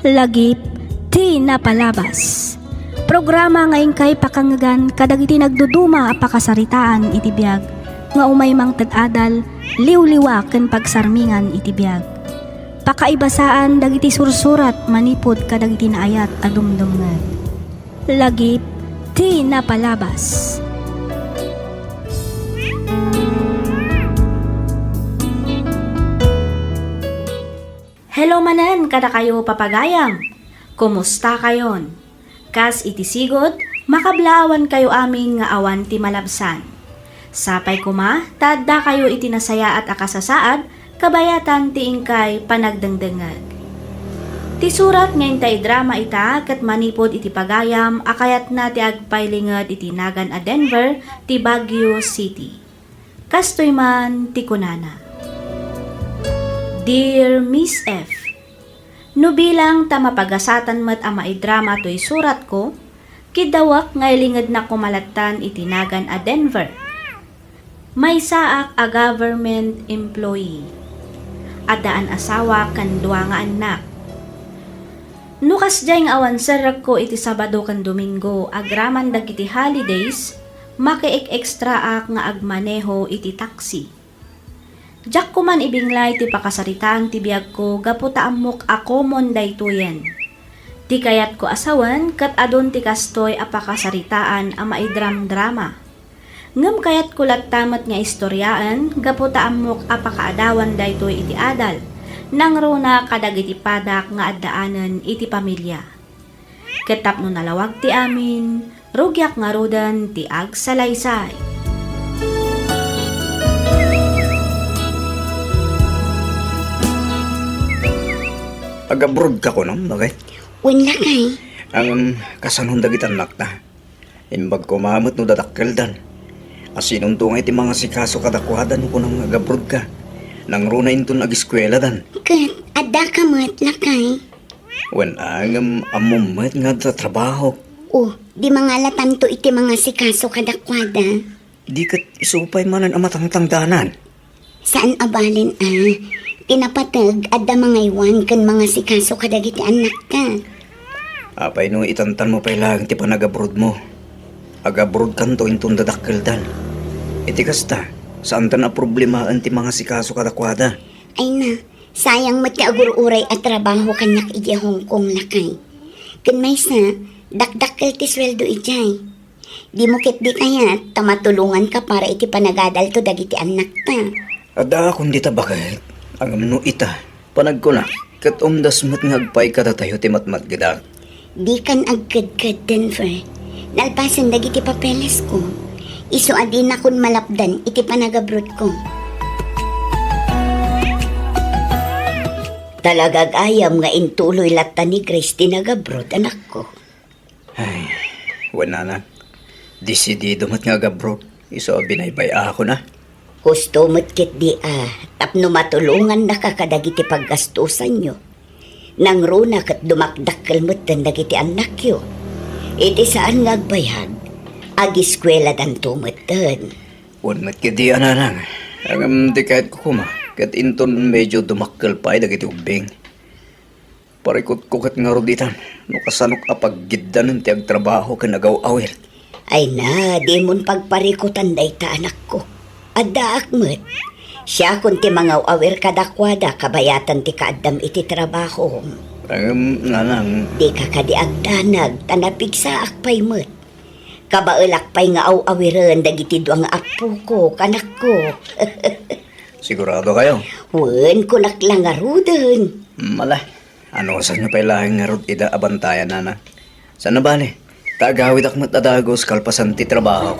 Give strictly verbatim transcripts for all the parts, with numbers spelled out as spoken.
Lagip ti napalabas. Programa nga inkay pakangngegan kadagiti nagduduma a pakasaritaan iti biag nga umay mangted adal, liwliwa ken pagsarmingan iti biag. Pakaibasaan dagiti sursurat manipud kadagiti naayat a dumdumngeg. Lagip ti napalabas. Hello manen kadakayo, papagayam! Kumustakayon? Kas iti sigud, makablaawankayo amin nga awan ti malabsan. Sapay koma ta addakayo iti nasayaat a kasasaad kabayatan ti inkay panagdengdengngeg. Ti surat nga intay idrama ita ket manipud iti pagayam a kayatna ti agpaylinged iti nagan a Denver ti Baguio City. Kastoy man ti kunana, Dear Miss F, no bilang ta mapagasatan met a maidrama toy suratko, kiddawek nga ilingednak koma lattan iti nagan a Denver. Maysaak a government employee. Addaan asawa ken dua nga annak. No kasdiay nga awan serrekko iti Sabado ken Domingo agraman dagiti holidays, makiek-ekstraak nga agmaneho iti taxi. Diak koman ibinglay ti pakasaritaan ti biagko gapu ta ammok a common daytoyen. Ti kayatko a sawen ket adun ti kastoy a pakasaritaan a maidramdrama. Ngem kayatko latta met nga istoriaen gapu ta ammok a pakaadawan daytoy iti adal, nangruna kadagiti padak nga addaanen iti pamilia. Ket tapno nalawag ti amin, rugiak ngaruden ti agsalaysay. Agabroad ka kunam, bakit? Wen lakay. Ang kasanon dagiti annakta? Imbag koma met no dadakkeldan. Asinonto nga iti mangasikaso kadakuada no kunam nga agabroad ka? Nangruna inton agiskueladan. Ket adda ka met, lakay? Wen, ngem ammom met nga adda trabaho. O, di mangalatanto iti mangasikaso kadakuada? Di ket isu pay manen a matangtangdanan. Saan a balen a, ti napateg adda mangaywan ken mangasikaso kadagiti annakta. Apay no itantanmo pay laeng ti panagabrodmo? Agabrodkanto inton dadakkeldan. Iti kasta, saantan a problemaen ti mangasikaso kadakuada. Ay na, sayang met ti agur-uray a trabaho kaniak idiay Hong Kong, lakay. Ken maysa, dakdakkel ti sueldo idiay. Dimo ketdi kayat ta matulonganka para iti panagadalto dagiti annakta? Addaakon dita baket, ngem no ita, panagkunak, ket umdas met nga agpaay kadatayo ti matmatgedak. Dikan agkedked, Denver. Nalpasen dagiti papelesko. Isu a dinakon malapdan iti panagabrodko. Talaga gayam nga intuloy latta ni Grace ti nagabrod, anakko. Ay, wen, nanang. Desidido met nga agabroad. Isu a binaybay-akon a. Husto met ketdi a, tapno matulongannaka kadagiti paggastosanyo. Nangruna ket dumakdakkel metten dagiti annakyo. Iti saan nga agbayag, agiskueladanto metten. Wen met ketdi a, nanang. Ngem ti kayatko koma, ket inton medyo dumakkel pay dagiti ubbing. Parikutko ket ngarud itan no kasanok a paggiddanen ti agtrabaho ken agaw-awir. Ay na, dimon pagparikutan dayta, anakko. Addaak met. Siakon ti mangaw-awir kadakuada kabayatan ti kaaddam iti trabahom. Ngem, nanang. Dika kadi agdanag, ta napigsaak pay met. Kabaelak pay nga aw-awiren dagiti dua nga appoko, kanakko. Sigurado kayo? Wen, kunak la ngaruden. Mala, anusanyo pay laeng ngarud ida a bantayan, nanang? Saan a bale, ta agawidak met a dagus kalpasan ti trabaho.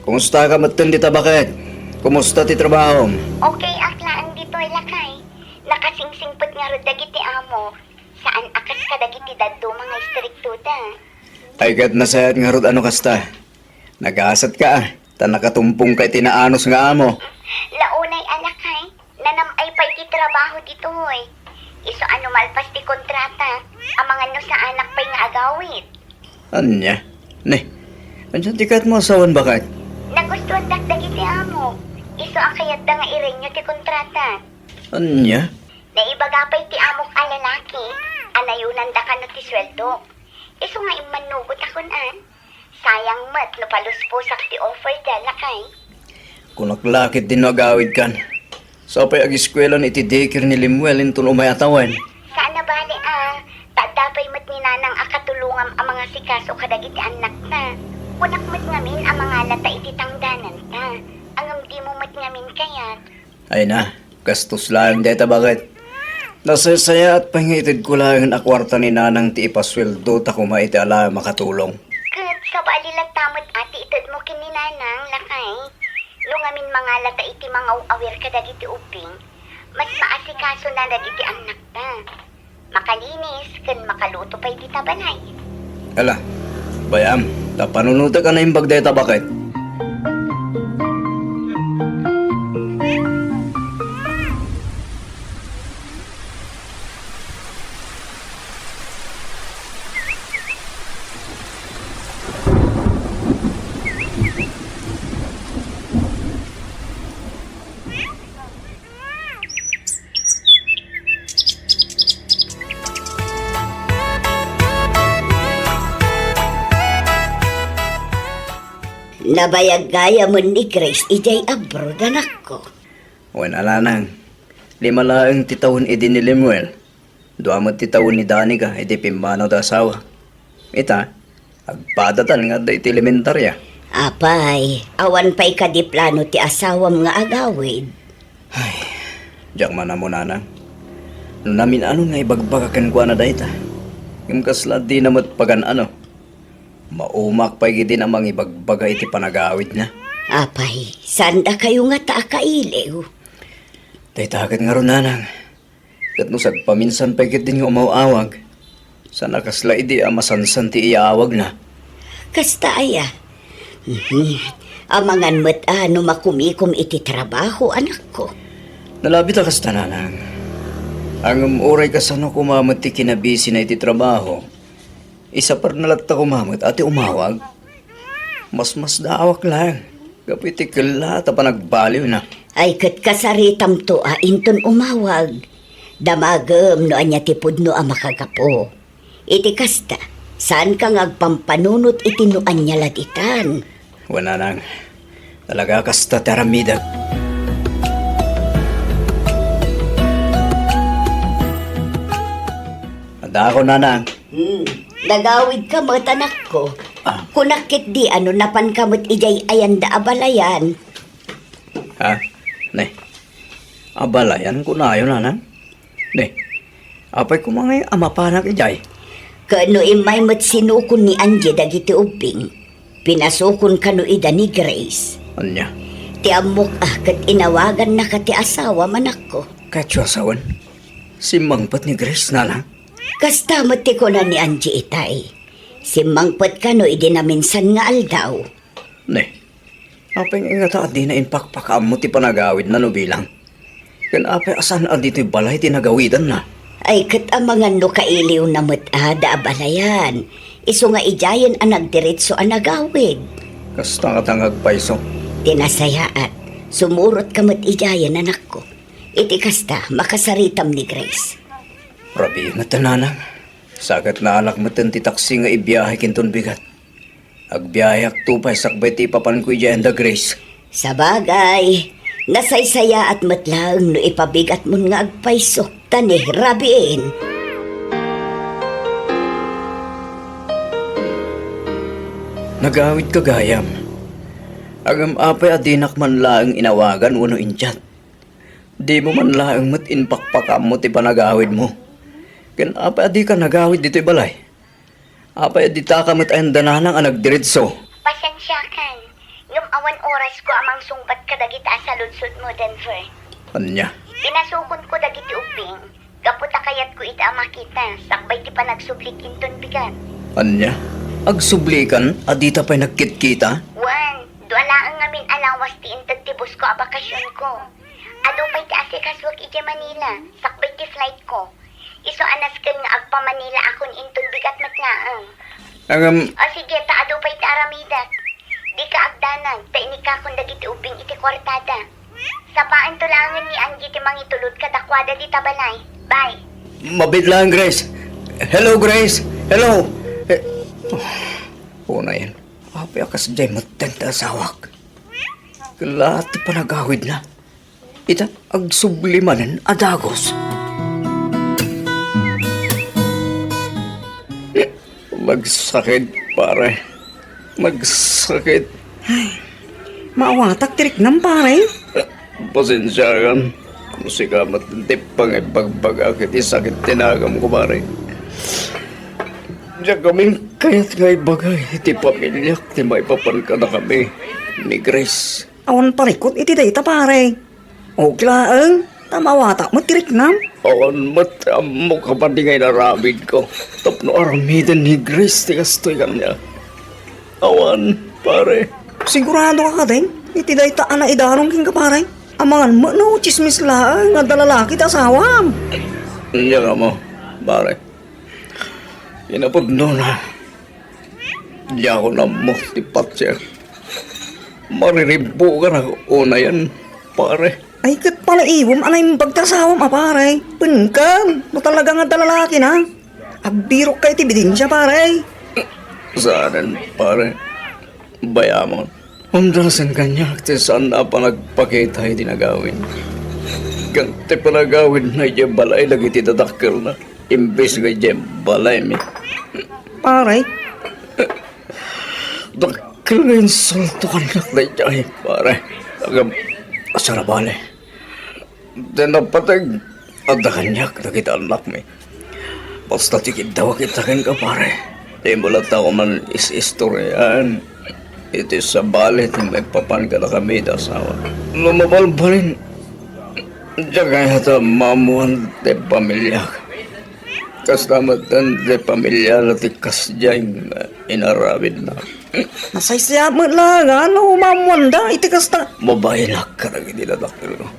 Kumusta ka metten dita baket? Kumusta ti trabahom? Okay ak laeng ditoy, lakay. Nakasingsingpet ngarud dagiti amo. Saan a kas kadagiti dadduma nga istrikto da. Ay, ket nasayaat ngarud a no kasta. Nagasatka a, ta nakatumpongka iti naanus nga amo. Launay a, lakay, nanam-ay pay ti trabaho ditoy. Isu a no malpas ti kontrata, amangan no saanak pay nga agawid. Ania? Ne, ania ti kayatmo a sawen, baket? Nagustuandak dagiti amo. Isu a kayatda nga irenyo ti kon Tata. Ania? Naibaga pay ti amok a lalaki a nayonandaka no ti sueldok. Isu nga immannugotakon, an? Sayang met no palusposak ti offer da, lakay. Kunak la ketdi no agawidkan. Sapay agiskuelan iti daycare ni Lemuel inton umay a tawen. Saan a bale a, ta adda pay met ni Nanang a katulongam a mangasikaso kadagiti annakta. Kunak met ngamin a mangalata iti tangdananta. Ngem dimo met ngamin kayat. Ay na, gastos laeng dayta baket. Nasaysayaat pay nga itedko laeng a kuarta ni Nanang ti ipasueldota koma iti alaem a katulong. Ket sabali latta met a ti itedmo ken ni Nanang, lakay. No ngamin mangalata iti mangaw-awir kadagiti ubbing, mas maasikasona dagiti annakta. Makalinis ken makaluto pay dita balay. Ala, bay-am, ta panunotek a naimbag dayta baket. Nabayag gayamen ni Grace idiay abroad, anakko. Wen a, Nanang, lima laeng ti tawen idi ni Lemuel. Dua met ti tawen ni Danica idi pimmanaw ti asawa. Ita, agpadatan nga adda iti elementaria. Apay, awan pay kadi plano ti asawam nga agawid? Ay, diak man ammo, Nanang. No namin-anon nga ibagbaga kenkuana dayta, ngem kasla dina met pagan-ano. Maumaak pay ketdin a mangibagbaga iti panagawidna. Apay, saandakayo ngata a kailiw? Dayta ket ngarud, Nanang. Ket no sagpaminsan pay ketdin nga umaw-awag, saan a kasla idi a masansan ti iyaawagna. Kasta aya? Mhm. Amangan met a no makumikom iti trabaho, anakko. Nalabit a kasta, Nanang. Ngem uray kasano koma met ti kinabisina iti trabaho, isaperna latta koma met a ti umawag. Masmasdaawak laeng gapu iti kellaat a panagbaliwna. Ay, ket kasaritamto a inton umawag. Damagem no ania ti pudno a makagapu. Iti kasta, saanka nga agpampanunot iti no ania la ditan. Wen, Nanang, talaga kasta ti aramidek. Adda ako, Nanang. Hmm. Nagawidka met, anakko. Ah. Kunak ketdi a no napanka met idiay ayanda a balayan. Ha? Ne. A balayan kunayo, Nanang? Ne. Apay koma ngay a mapanak idiay? Ket no immay met sinukon ni Angie dagiti ubbing, pinasukon kano ida ni Grace. Ania? Ti ammok a ket inawagannaka ti asawam, anakko. Ket ti asawan? Simmangpet ni Grace, Nanang? Kasta met ti kuna ni Angie itay. Simmangpet kano idi naminsan nga aldaw. Ne, apay nga ingata a dina impakpakaammo ti panagawidna no bilang? Ken apay a saan a ditoy balay ti nagawidanna? Ay, ket amangan no kailiwna met a da a balayan. Isu nga idiayen a nagdiretso a nagawid. Kasta ngata nga agpayso. Ti nasayaat, sumurotka met idiayen, anakko. Iti kasta, makasaritam ni Grace. Rabii met, Nanang. Sa ket naalak metten ti taksi nga ibiyahe kinton bigat. Agbiyaheakto pay sakbay ti ipapanko idiay anda Grace. Sabagay, nasaysayaat met laeng no ipabigatmon nga agpayso, ta ni rabiin. Nagawidka gayam. Ngem apay a dinak man laeng inawagan wenno in-chat? Dimo man laeng met impakpakaammo ti panagawidmo. Ken apay a dika nagawid ditoy balay? Apay a ditaka met ayan da Nanang a nagdiretso? Pasensiakan, ngem awan orasko a mangsungbat kadagiti a saludsodmo, Denver. Ania? Pinasukonko dagiti ubbing gapu ta kayatko ida a makita sakbay ti panagsublik inton bigat. Ania? Agsublikan a dita pay nagkitkita? Wen, dua laeng ngamin a lawas ti inted ti busko a bakasionko. Adu pay ti asikasuek idiay Manila sakbay ti flightko. Isu a nasken nga agpa-Manila akon inton bigat met laeng. Ngem, o sige, ta adu pay ti aramidek. Dika agdanag, ta inikakon dagiti ubbing iti kuartada. Sapaanto laengen ni Angie ti mangitulod kadakuada dita balay. Bye. Mabiit laeng, Grace. Hello, Grace. Hello. Eh, unayen, apay a kasdiay metten ti asawak? Kalaat ti panagawidna. Ita, agsubli manen a dagus. Magsakit, pare. Magsakit. Ay, maawatak ti riknam, pare. Pasensiakan. Sika met ti pangibagbagak iti sakit ti nagamko, pare. Diak kami kayat nga ibaga iti pamiliak ti maipapan kadakami ni Grace. Awan parikut iti dayta, pare. Okay laeng, ta maawatak met ti riknam. Awan met ammok a madi nga inaramidko tapno aramiden ni Grace ti kastoy kaniak. Awan, pare. Sigurado ka kadin iti dayta a naidaron kenka, pare? Amangan met no tsismis laeng nga adda lalaki ti asawam. Diak ammo, pare. Kinapudnona, diakon ammo ti patiek. Mariribbukanak unayen, pare. Ay, ket panaiwem a naimbag ti asawam a, pare. Penkan, no talaga nga adda lalakina. Agbirokka iti ebidensia, pare. Saanen, pare. Bayamon. Umdasen kaniak ti saan a panagpakita iti nagawid. Ken ti panagawidna idiay balay dagiti dadakkelna, imbes nga idiay balaymi. Pare? Dakkel nga insulto kaniak daydiay, pare. Agam, asarabali. Ti napateg, adda kaniak dagiti annakmi. Basta ti kiddawak ita kenka, pare. Dimo latta koma is-istoriaan iti sabali ti maipapan kadakami iti asawa. No mabalbalin, diak kayat a maammuan ti pamiliak. Kasta metten ti pamiliana ti kasdiay nga inaramidna. Nasaysayaat met la nga no maammuanda iti kasta. Mabainak kadagiti dadakkelko.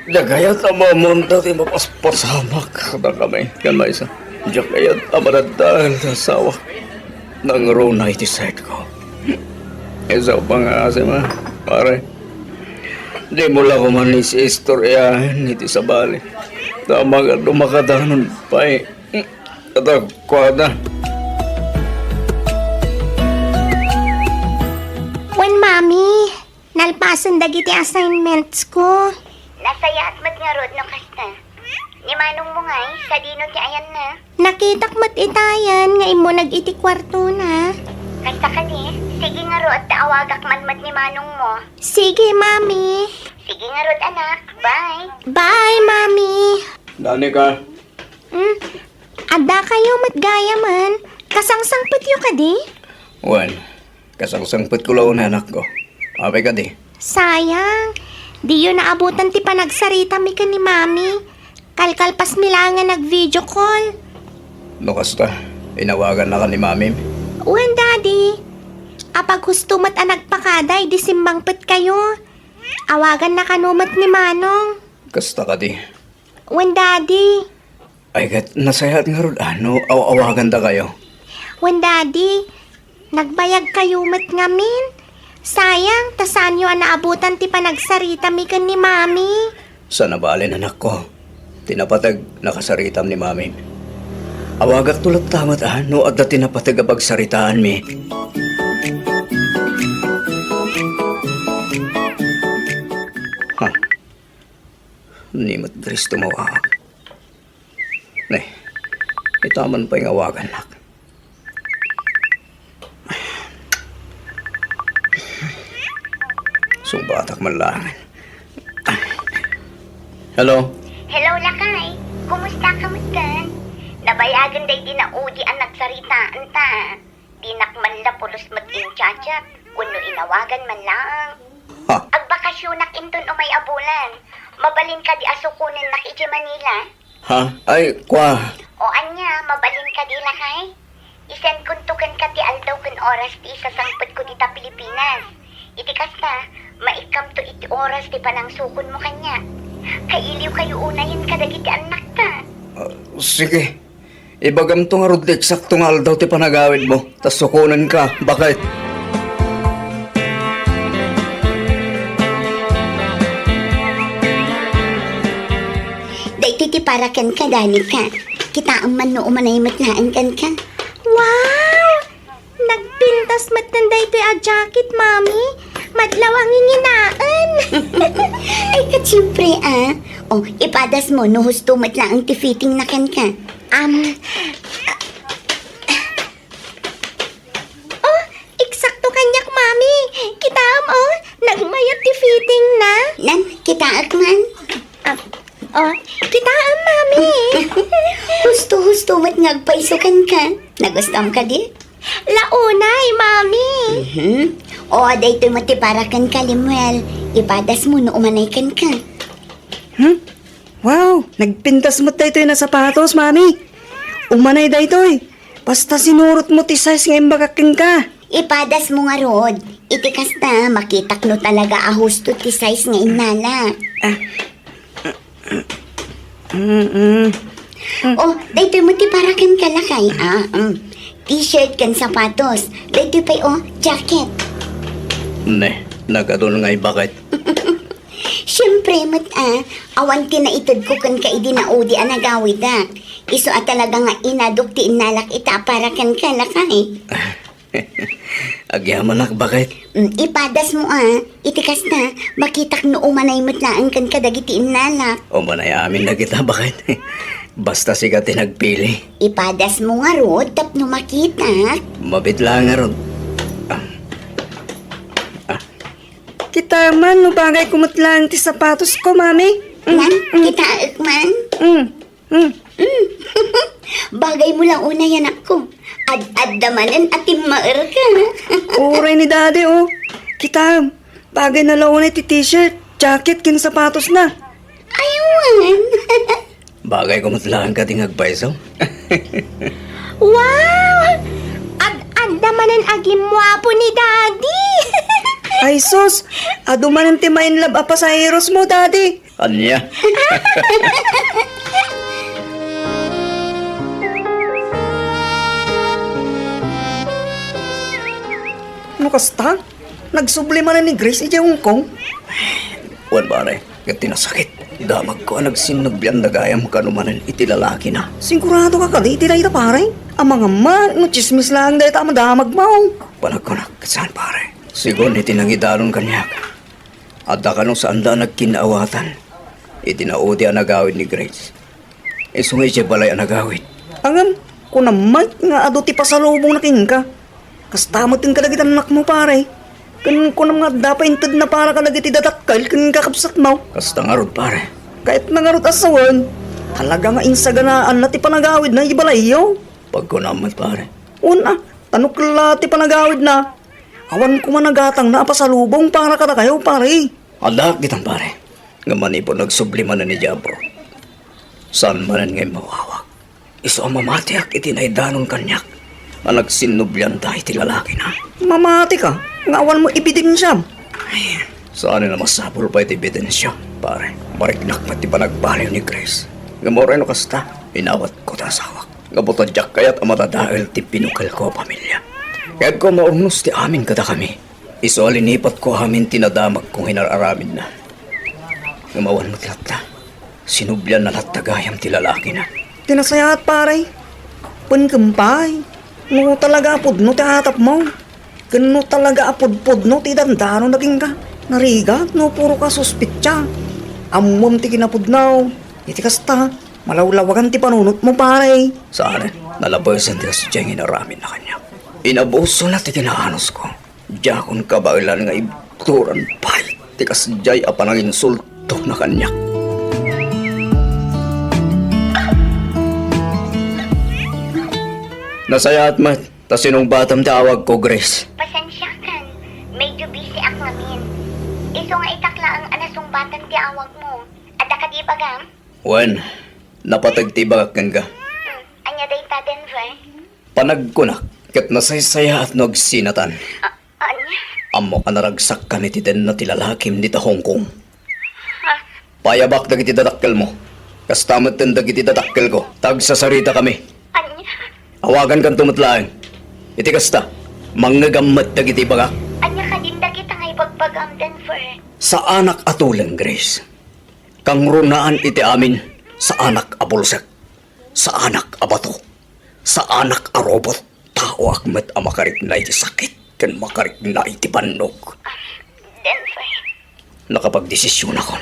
Diak kayat a maammuanda ti mapaspasamak kadakami ken maysa. Diak kayat a madaddael ti asawak. Nangruna iti sakitko. Isu pay nga asima, pare. Dimo la koma is-istoriaen iti sabali. Ta amangan no makadanon pay kadakuada. Wen, Mami, nalpasen dagiti assignments ko. Nasayaat met ngarud no kasta. Ni manongmo ngay, sadino ti ayanna? Nakitak met itayen nga immuneg iti kuartona. Kasta kadi, sige ngarud ta awagak man met ni manongmo. Sige, Mami. Sige ngarud, anak. Bye. Bye, Mami. Danika. Hmm? Adda kayo met gayamen. Kasangsangpetyo kadi? Wen, kasangsangpetko la unay, anakko. Apay kadi? Sayang. Diyo naabutan ti panagsaritami ken ni Mami. Kalkalpasmi laeng nga nag-video call. No kasta, inawagannaka ni Mamim? Wen, Daddy. Apaghusto met a nagpakada idi simmangpetkayo. Awaganna kano met ni Manong. Kasta kadi? Wen, Daddy. Ay, ket nasayaat ngarud a no aw-awagandakayo. Wen, Daddy, nagbayagkayo met ngamin. Sayang, ta saanyo a naabutan ti panagsaritami ken ni Mami. Saan a bale, anakko. Ti napateg, nakasaritam ni Mami. Awagakto latta met a no adda ti napateg a pagsaritaanmi. Ha? Ni met Grace tumawaak. Ne, itaman pay nga awagannak. Sungbatak man laengen. Hello? Hello, lakay. Kumusta ka met ken? Nabayagen daydi naudi a nagsaritaanta. Dinak man la pulos met in-chat-chat wenno inawagan man laeng. Ha? Agbakasionak inton umay a bulan. Mabalin kadi a sukonennak idiay Manila? Ha? Ay, kua. O ania, mabalin kadi, lakay? I-send konto kenka ti aldaw ken oras ti isasangpetko dita Pilipinas. Iti kasta, maikkamto iti oras ti panangsukonmo kaniak. Kailiwkayo unayen kadagiti annakta. Ah, sige. Ibagamto ngarud ti eksakto nga aldaw ti panagawidmo, ta sukonenka, baket. Iti para kenka, Danica. Kitaem man no umanay met laeng kenka. Wow! Nagpintas metten daytoy a jacket, Mami. Madlaw a nginginaen. Ay, ket siempre, ah. O, ipadasmo no husto met laeng ti fittingna kenka. Am, Oh, eksakto kaniak, Mami. Kitaem, oh, nagmayat ti fittingna. Nan, kitaek man. Ah, oh, kitaem, Mami. Husto-husto met nga agpayso kenka. Nagustuam kadi? Launay, Mami. Mhm. O, daytoy met ti para kenka, Lemuel. Ipadasmo no umanay kenka. Hmm? Wow, nagpintas met daytoy a sapatos, Mami. Umanay daytoy. Basta sinurotmo ti size nga imbagak kenka. Ipadasmo ngarud. Iti kasta, makitak no talaga a husto ti size nga innalak. Ah. Mm-mm. Oh, daytoy met ti para kenka, lakay. Ah, mm. T-shirt ken sapatos. Daytoy pay, oh, jacket. Ne, nagadun nga ibaket. Siempre met, ah, awan ti naitedko kenka idi naudi a nagawidak. Isu a talaga nga inadok ti innalak ita a para kenka, lakay. Agyamanak, baket. Mm, ipadasmo, ah. Iti kasta, makitak no umanay met laeng kenka dagiti innalak. Umanay amin dagita, baket. Basta sika ti nagpili. Ipadasmo ngarud tapno makitak. Mabit laeng ngarud. Ah. Ah. Kita man no bagayko met laeng ti sapatosko, Mami. Mm, Nan, mm. Kitaek man. Mm, mm. Mm. Bagaymo la unay, anakko. Ad-adda manen a timmaerka. Uray ni Daddy, oh. Kita, bagayna la unay ti t-shirt, jacket, ken sapatosna. Ay, wen. Bagayko met laeng kadi nga agpayso. Wow! Ad-adda manen a gimmuapo ni Daddy! Ay sus! Adu manen ti ma-inlove a pasaherosmo, Daddy! Ania? No kasta, nagsubli manen ni Grace idiay Hong Kong? Wen, pare. Ket ti nasakit, damagko a nagsinnublian da gayam kano manen iti lalakina. Siguradoka kadi iti dayta, pare? Amangan met no tsismis laeng dayta a madamagmo. Panagkunak, ket saan, pare? Sigun iti nangidanon kaniak, adda kano saanda a nagkinnaawatan iti naudi a nagawid ni Grace. Isu nga idiay balay a nagawid. Ngem, kunam met nga adu ti pasalubongna kenka. Kasta met ken kadagiti annakmo, pare. Ken kunam nga adda pay intedna para kadagiti dadakkel ken kakabsatmo. Kasta ngarud, pare. Kayatna ngarud a sawen, talaga nga insaganaanna ti panagawidna idiay balayyo. Pagkunam met, pare. Wen a, ta no kella ti panagawidna, awan koma nagatangna a pasalubong para kadakayo, pare. Addaak ditan, pare. Ngem manipud nagsubli manen idiay abroad, saan manen nga immawawag. Isu a mamatiak iti naidanon kaniak a nagsinnublianda iti lalakina. Mamatika nga awanmo ebidensiam? Ay, saanen a masapul pay ti ebidensia, pare. Mariknak met ti panagbaliw ni Grace. Ngem uray no kasta, inawatko ti asawak. Gapu ta diak kayat a madadael ti pinukelko a pamilia. Kayatko a maurnos ti amin kadakami. Isu a linipatko amin ti nadamagko nga inar-aramidna. Ngem awan met latta. Sinublianna latta gayam ti lalakina. Ti nasayaat, pare. Wen ken pay, no talaga a pudno ti atapmo, ken no talaga a pudpudno ti idandanonna kenka, narigat no puro ka suspetsa. Ammom ti kinapudno. Iti kasta, malawlawagan ti panunotmo, pare. Saan, nalabesen ti kasdiay nga inaramidna kaniak. Inabusona ti kinaanosko. Diakon kabaelan nga ibturan pay ti kasdiay a pananginsultona kaniak. Nasayaat met ta sinungbatam ti awagko, Grace. Pasensiakan, medyo busy ak ngamin. Isu nga itak laeng a nasungbatam ti awagmo. Adda kadi ibagam? Wen, napateg ti ibagak kenka. Hmm, ania dayta, Denver? Panagkunak, ket nasaysayaat no agsinatan. A-, ania? Ammok a naragsakkan iti tenna ti lalakim dita Hong Kong. Ha? Payabak dagiti dadakkelmo. Kasta metten dagiti dadakkelko, ta agsasaritakami. Ania? Awagankanto met laeng. Iti kasta, mangngegam met dagiti ibagak. Ania kadin dagita nga ibagbagam, Denver? Saanak a tuleng, Grace. Kangrunaan iti amin, Saanak a bulsek, saanak a bato, saanak a robot. Taoak met a makarikna iti sakit ken makarikna iti bannog. Denver. Nakapagdesisionakon.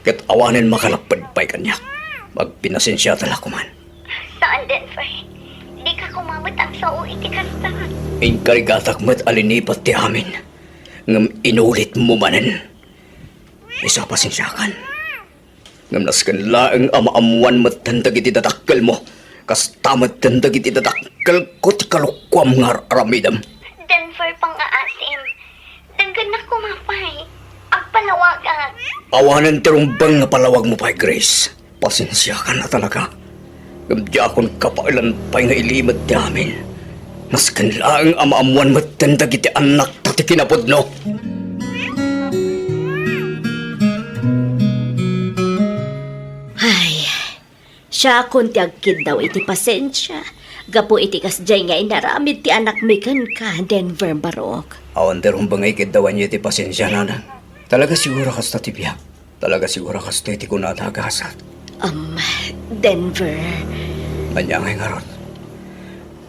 Ket awanen makalapped pay kaniak. Agpinasensiata la koman. Saan, Denver. Dika koma met agsao iti kasta. Inkarigatak met a linipat ti amin. Ngem inulitmo manen. Isu a pasensiakan. Ngem nasken laeng a maammoan metten dagiti dadakkelmo. Kasta metten dagiti dadakkelko ti kalokuam nga ar-aramidem. Denver, pangngaasim. Denggennak koma pay. Agpalawagak. Awanen ti rumbeng nga palawagmo pay, Grace. Pasensiakan a talaga. Ngem diakon kabaelan pay nga ilimed ti amin. Nasken laeng a maammoan metten dagiti annakta ti kinapudno. Ay, siakon ti agkiddaw iti pasensia gapu iti kasdiay nga inaramid ti anakmi kenka, Denver Barok. Awan ti rumbeng nga ikiddawanyo iti pasensia, nanang. Talaga siguro kasta ti biag. Talaga siguro kastoy ti kunada a gasat. Um, Denver. Ania ngay ngarud?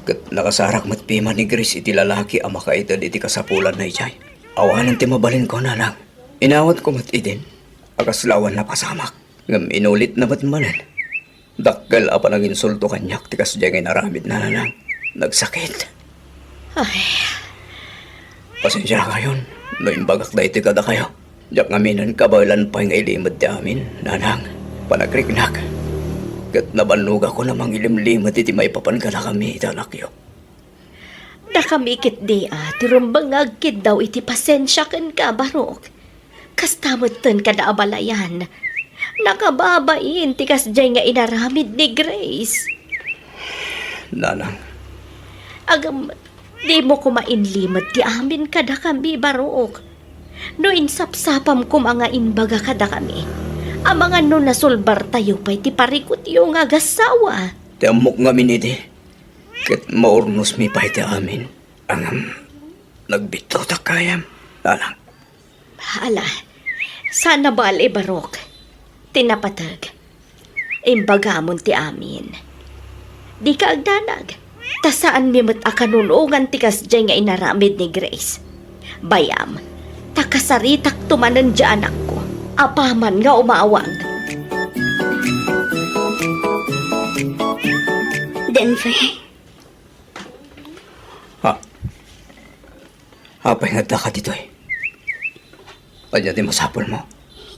Ket nakasarak met piman ni Grace iti lalaki a makaited iti kasapulanna idiay. Awanen ti mabalinko, nanang. Inawatko met idin a kasla awan napasamak. Ngem inulitna met manen. Dakkel a pananginsulto kaniak ti kasdiay nga inaramidna, nanang. Nagsakit. Ay. Pasensiakayon no imbagak daytoy kadakayo. Diak ngaminen kabaelan pay nga ilimed ti amin, nanang. Panagriknak. Ket nabannogakon a mangilimlimed iti maipapan kadakami iti anakyo. Dakami ketdi a ti rumbeng nga agkiddaw iti pasensia kenka, Barok. Kasta metten kada abalayan. Nakababain ti kasdiay nga inaramid ni Grace. Nanang. Agam, dimo koma inlimed ti amin kadakami, Barok. No insapsapam koma nga imbaga kadakami, amangan no nasulbartayo pay ti parikutyo nga agassawa. Ti ammok ngamin idi, ket maurnosmi pay ti amin. Ngem, nagbittotak gayam, nanang. Ala, saan a bale, Barok. Ti napateg, imbagamon ti amin. Dika agdanag, ta saanmi met a kanunongan ti kasdiay nga inaramid ni Grace. Bay-am, ta kasaritakto manen diay anakko, apaman nga umawag. Denver. Ha? Apay nga addaka ditoy? Ania ti masapulmo?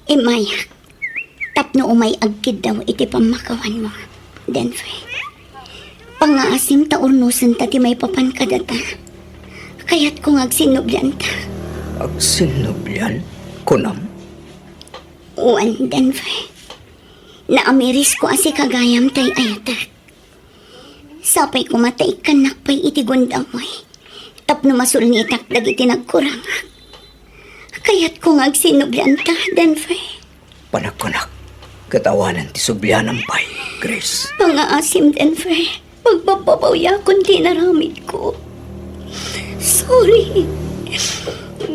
Immayak tapno umay agkiddaw iti pammakawanmo, Denver. Pangngaasim ta urnosenta ti maipapan kadata. Kayatko nga agsinnublianta. Agsinnublian? Kunam? Wen, Denver. Naamirisko a sika gayam ti ay-ayatek. Sapay koma ta ikkannak pay iti gundawmoy tapno masulnitak dagiti nagkurangak. Kayatko nga agsinnublianta, Denver. Panagkunak, ket awanen ti sublianam pay, Grace. Pangngaasim, Denver. Pagbabbabawayakon ti inaramidko. Sorry.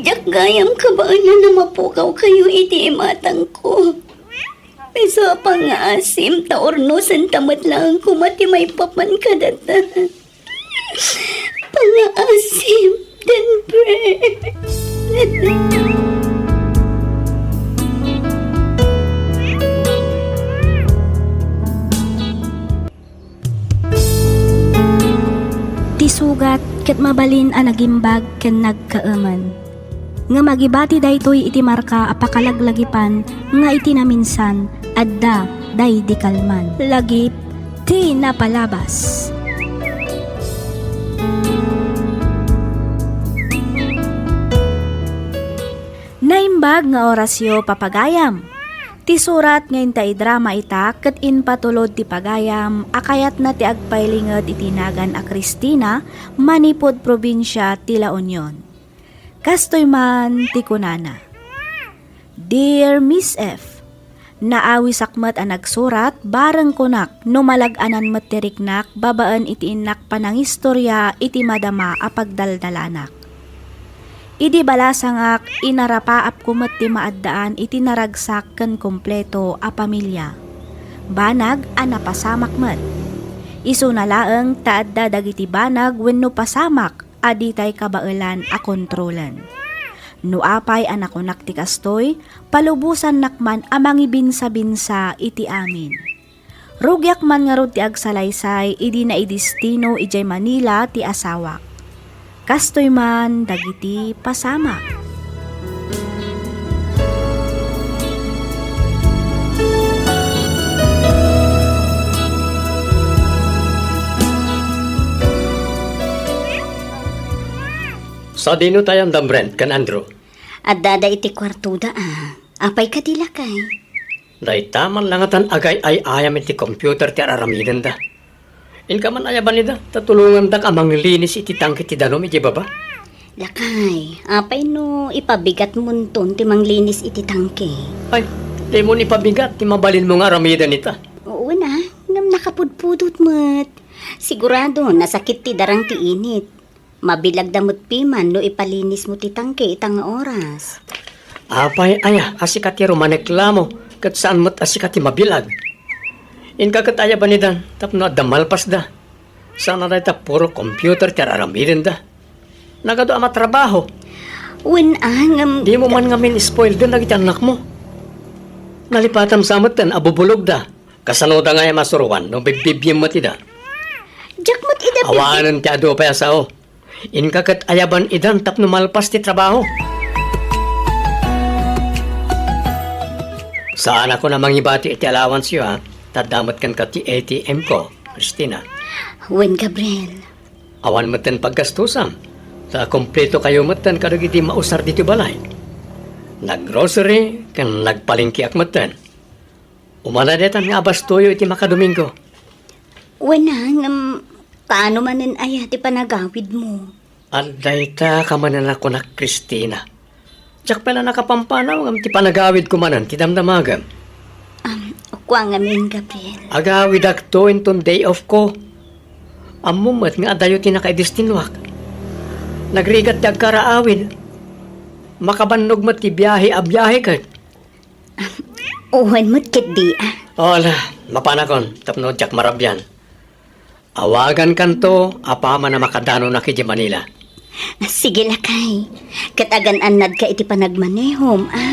Diak gayam kabaelan a mapukawkayo iti imatangko. Isu a pangngaasim ta urnosenta met laeng koma ti maipapan kadata. Pangngaasim, Denver. Ti sugat ket mabalin a nagimbag ken nagkaemen. Ngem agibati daytoy iti marka a pakalaglagipan nga iti naminsan, adda daydi kalman. Lagip ti napalabas. Naimbag nga orasyo, papagayam. Ti surat nga inta idrama ita ket impatulod ti pagayam a kayatna ti agpailinget iti nagan a Cristina manipud probinsia ti La Union. Kastoy man ti kunana, "Dear Miss F, naawisak met a nagsurat, bareng kunak no malag-anan met ti riknak babaen iti innak panangistorya iti madama a pagdaldalanak. Idi balasangak, inarapaapko met ti maaddaan iti naragsak ken kompleto a pamilia. banag a napasamak met. Isuna laeng ta adda dagiti banag wenno pasamak a ditay kabaelan a kontrolen. No apay a nakunak ti kastoy, palubosannak man a mangibinsabinsa iti amin. Rugiak man ngarud ti agsalaysay idi naidestino idiay Manila ti asawak. Kastoy man dagiti pasamak. Sadino ti ayandan, Brent ken Andrew? Addada iti kuartoda, a. Apay kadi, lakay? Dayta man la ngatan agay-ay-ayam iti computer ti ar-aramidenda. Inka man aya banida, ta tulongandak a manglinis iti tangke ti danum idiay baba. Lakay, apay no ipabigatmonton ti manglinis iti tangke? Ay, dimon ipabigat ti mabalinmo nga aramiden ita. Wen a, ngem nakapudpudot met. Sigurado, nasakit ti darang ti init. Mabilagda met piman no ipalinismo ti tangke ita nga oras. Apay aya a sika ti rumaneklamo ket saan met a sika ti mabilag? Inka ket aya banidan tapno adda malpasda. Sana dayta puro computer ti ar-aramidenda. Nagadu a matrabaho. Wen a, ngem dimo man ngamin spoilden dagiti annakmo. Nalipatam sa metten a bubulogda. Kasanoda ngay a masuroan no bibbibbiem met ida? Diak met ida bibbi- Awanen ti adu pay a sao. Inka ket ayaban idan tapno malpas ti trabaho. Saanakon a mangibati iti allowance-yo, a. Ta adda met kenka ti A T M ko, Christina. Wen, Gabriel. Awan metten paggastusam. Ta kumpleto kayo metten kadagiti mausar ditoy balay. Naggrocery ken nagpalengkeak metten. Umana detan nga abastoyo iti makadomingo. Wen a, ngem kaano manen aya ti panagawidmo? Adda ita kamanen a kunak, Christina. Diak pay la nakapampanaw ngem ti panagawidko manen ti damdamagem. Am, kua ngamin, Gabriel. Agawidakto inton day off ko. Ammom met nga adayo ti nakaidestinuak. Nagrigat ti agkaraawid. Makabannog met ti biahe a biahe ket. Wen met ketdi, a. Ala, mapanakon tapno diak marabian. Awagankanto apaman a makadanonak idiay Manila. Sige, lakay. Ket agan-annadka iti panagmanehom, a.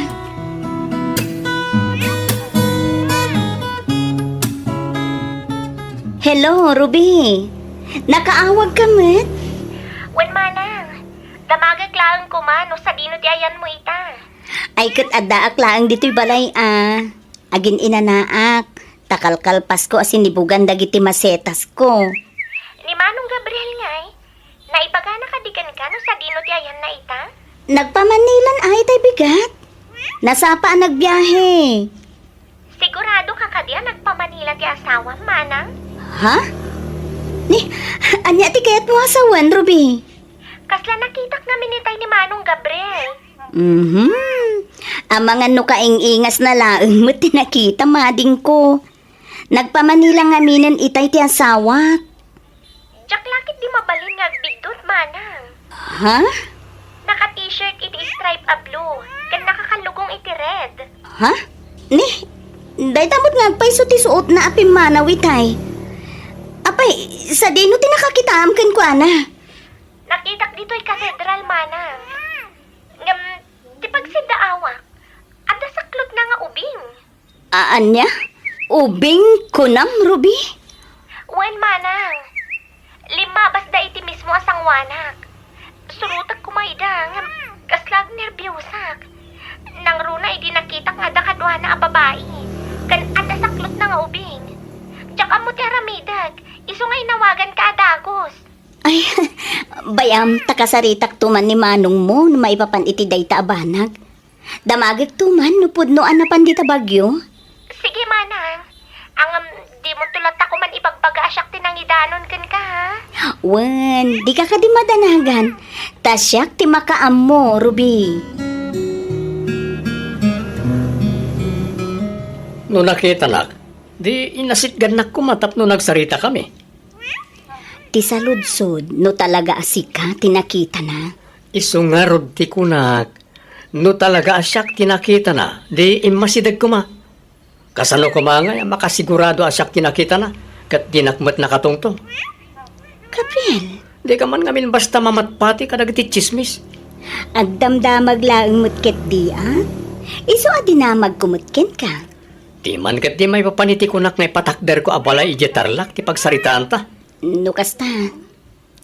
Hello, Ruby. Nakaawagka met? Wen, manang. Damagek laeng koma no sadino ti ayanmo ita. Ay, ket addaak laeng ditoy balay, a. Agin-inanaak, ta kalkalpasko a sinibugan dagiti masetasko. Ni Manong Gabriel ngay, naibagana kadi kenka no sadino ti ayanna ita? Nagpamanilan ay tay bigat. Nasapa a nagbiahe. Sigurado ka kadi a nagpamanila ti asawam, manang? Ha? Ni, ania ti kayatmo a sawen, Ruby? Kasla nakitak ngamin itay ni Manong Gabriel. Mhm. Amangan no kaing-ingasna laeng met ti nakita, madingko. Nagpamanila ngaminen itay ti asawak. Diak la ketdi mabalin nga agbiddut, manang. Ha? Naka-t-shirt iti stripe a blue, ken nakakallugong iti red. Ha? Ni, dayta met nga agpayso ti suotna a pimmanaw itay. Apay, sadino ti nakakitaam kenkuana? Nakitak ditoy katedral, manang. Ngem, ti pagsiddaawak, adda saklotna nga ubing. Ania? Ubing kunam, Ruby? Wen, manang. Limmabasda iti mismo a sangoanak. Surotek koma ida, ngem kasla agnerbiusak. Nangruna idi nakitak nga adda kaduana a babai, ken adda saklotna nga ubing. Diak ammo ti aramidek, isu nga inawaganka a dagus. Ay, bay-am, ta kasaritakto man ni manongmo no maipapan iti dayta a banag. Damagekto man no pudno a napan dita bagyo. Sige, manang. Ngem, dimonto latta koma ibagbaga a siak ti nangidanon kenka, ha? Wen, dika kadi madanagan. Ta siak ti makaammo, Ruby. No nakitanak, di inasitgannak koma tapno nagsaritakami. Ti saludsod, no talaga a sika ti nakitana. Isu ngarud ti kunak, no talaga a siak ti nakitana, di immasideg koma. Kasano koma ngay a makasigurado a siak ti nakitana, ket dinak met nakatungtong? Gabriel. Dika man ngamin basta mamatpati kadagiti tsismis. Agdamdamag laeng met ketdi, a? Isu a dinamagko met kenka. Diman ketdi maipapan iti kunak nga ipatakderko a balay idiay Tarlac ti pagsaritaanta. No kasta,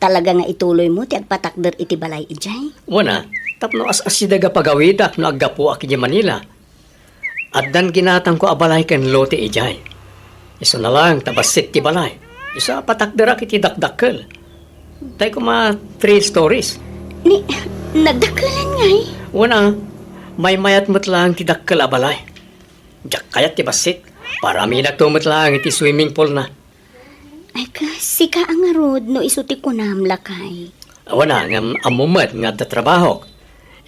talaga nga ituloymo ti agpatakder iti balay idiay? Wen a, tapno as-asideg a pagawidak no aggapuak idiay Manila. Addan ginatangko a balay ken lote idiay. Isuna laeng ta bassit ti balay. Isu a patakderak iti dakdakkel. Tay koma three stories. Ni, nagdakkelan ngay? Wen a, maymayat met laeng ti dakkel a balay. Diak kayat ti bassit. Paramidakto met laeng iti swimming pool na. Ay, ka, sika a ngarud no isu ti kunam, lakay. Awan a, ngem ammo met nga adda trabahok.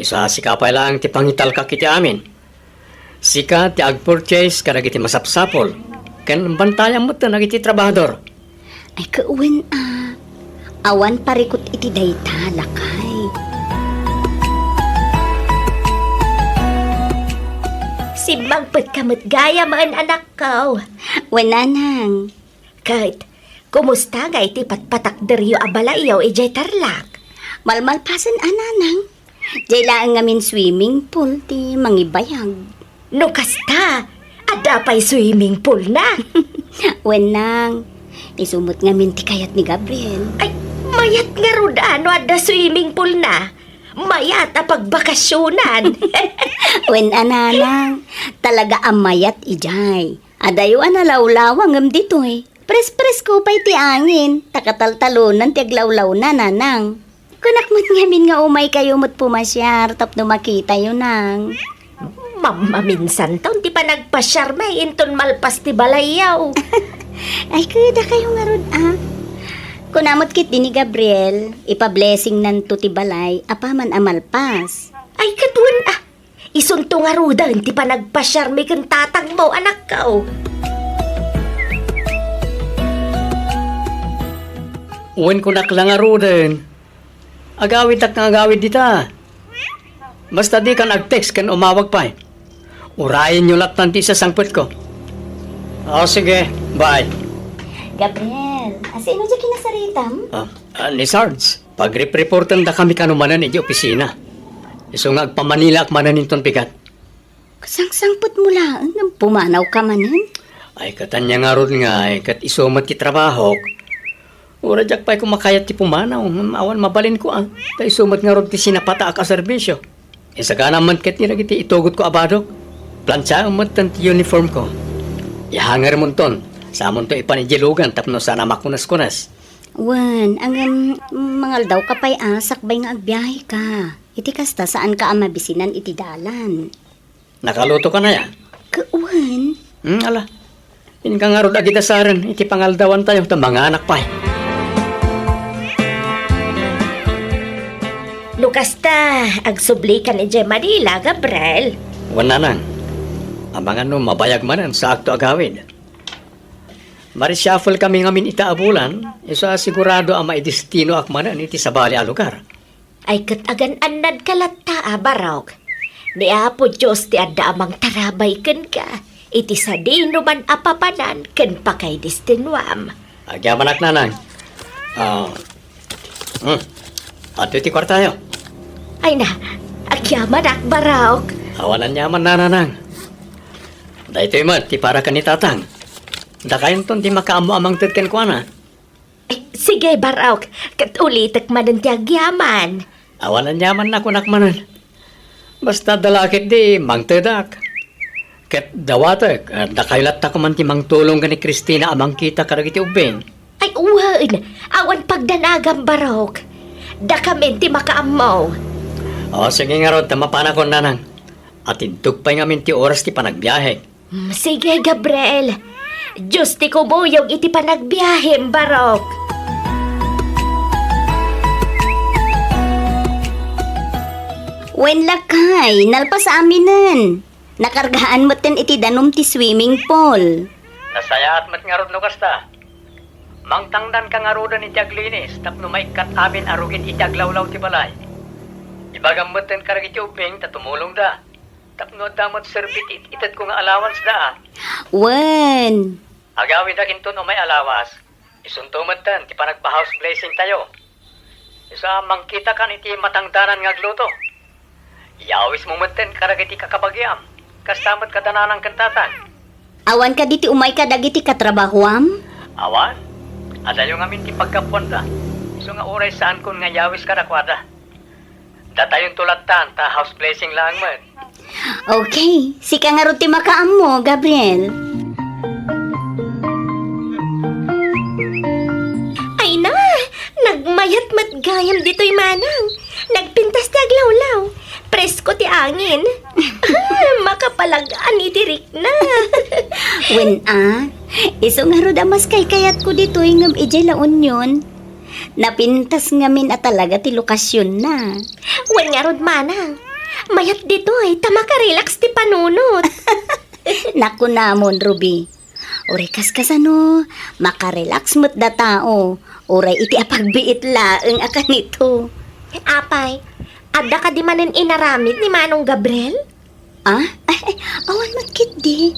Isu a sika pay laeng ti pangitalkak iti amin. Sika ti agpurchase kadagiti masapsapul, ken bantayam met dagiti trabahador. Ay, ka, wen a, awan parikut iti dayta, lakay. Simmangpetka met gayam, anakko. Wen, nanang. Ket, kumusta nga iti patpatakderyo a balayyo idiay Tarlac? Malmalpasen a, nanang. Diay laeng ngamin swimming pool ti mangibayag. No kasta, adda pay swimming pool na? Wen, nang. Isu met ngamin ti kayat ni Gabriel. Ay, mayat ngarud a no adda swimming pool na. Mayat a pagbakasionan. Wen a, nanang. Talaga a mayat idiay. Adayo a nalawlawa ngem ditoy. Pres-presko pay ti angin, ta kataltalonan ti aglawlawna, nanang. Kunak met ngamin nga umaykayo met pumasiar tapno makitayo, nang. Mammaminsanton ti panagpasiarmi inton malpas ti balayyo. Ay, kayatkayo ngarud, a. Kuna met ketdi ni Gabriel, ipa-blessingnanto ti balay apaman a malpas. Ay, ket wen a. Isunto ngaruden ti panagpasiarmi ken tatangmo, anakko. Wen, kunak la ngaruden. Agawiddak nga agawid dita. Basta dikan ag-text ken umawag pay. Urayenyo lattan ti isasangpetko. O, sige. Bye. Gabriel, asino ti kinasaritam? Ah, ah, ni Sarge. Pagripreportendakami kano manen iti opisina. Isu nga agpamanilaak manen inton bigat. Kasangsangpetmo laeng ngem pumanawka manen? Ay, ket ania ngarud ngay, ket isu met ti trabahok. Uray diak pay koma kayat ti pumanaw, ngem awan mabalinko, a. Ta isu met ngarud ti sinapataak a serbisio. Insagana met ketdi dagiti itugotko a badok. Plansiaem metten ti uniformko. Ihangermonton, samonto ipan idiay lugan tapno saan a makunaskuna. Wen, ngem mangaldawka pay a sakbay nga agbiaheka. Iti kasta, saanka a mabisinan iti dalan. Nakalutokan aya? Ka-, wen. Hmm, ala. Inka ngarud agidasaren iti pangaldawantayo ta manganak pay. No kasta, agsublikan idiay Manila, Gabriel. Wen, nanang. Amangan no mabayag manen saakto agawid. Marishuffle kami ngamin ita a bulan, isu a sigurado a maidestinoak manen iti sabali a lugar. Ay, ket agan-annadka latta a, Barok. Ni Apo Dios ti adda a mangtarabay kenka iti sadinoman a papanan ken pakaidestinoam. Agyamanak, nanang. Ah, hmm. Adtoy ti kuartayo. Ay na, agyamanak, Barok. Awan aniaman, nanang. Daytoy met ti para ken ni Tatang. Dakayonton ti makaammo a mangted kenkuana. Ay, sige, Barok, ket ulitek manen ti agyaman. Awan aniaman a kunak manen. Basta adda la ketdi, mangtedak. Ket dawatek, ah, dakayo latta koma ti mangtulong ken ni Cristina a mangkita kadagiti ubbing. Ay, wen, awan pagdanagam, Barok. Dakamin ti makaammo. O, sige ngarud, ta mapanakon, nanang. Atintog pay ngamin ti oras ti panagbiahek. Mm, sige, Gabriel. Dios ti kumuyog iti panagbiahem, Barok. Wen, lakay, nalpas aminen. Nakargaan metten iti danum ti swimming pool. Nasayaat met ngarud no kasta. Mangtangdanka ngaruden iti aglinis tapno maikkat amin a rugit iti aglawlaw ti balay. Ibagam metten kadagiti ubbing ta tumulongda. Tapno adda met serbi ti it-itedko nga allowance da, a. Wen. Agawidak inton umay a lawas. Isunto metten ti panagpa-house blessing tayo. Isu a mangkitakan iti matangdanan nga agluto. Yawismo metten kadagiti kakabagiam. Kasta met kada nanang ken tatang. Awan kadi ti umay kadagiti katrabahoam? Awan. Adayo ngamin ti paggapuanda. Isu nga uray saankon nga yawis kadakuada. Datayonto lattan ta house blessing laeng met. Okay, sika ngarud ti makaammo, Gabriel. Ay na, nagmayat met gayam ditoy manang. Nagpintas ti aglawlaw. Presko ti angin. Makapalag-an iti rikna. Wen a, isu ngarud a mas kaykayatko ditoy ngem idiay La Union. Napintas ngamin a talaga ti lokasionna. Wen ngarud manang, mayat ditoy ta makarelax ti panunot. Nakunamon, Ruby. Uray kaskasano, makarelax met da tao. Uray iti apagbiit laeng a kanito. Apay, adda kadi manen inaramid ni Manong Gabriel? Ah? Ay, ay, awan met ketdi.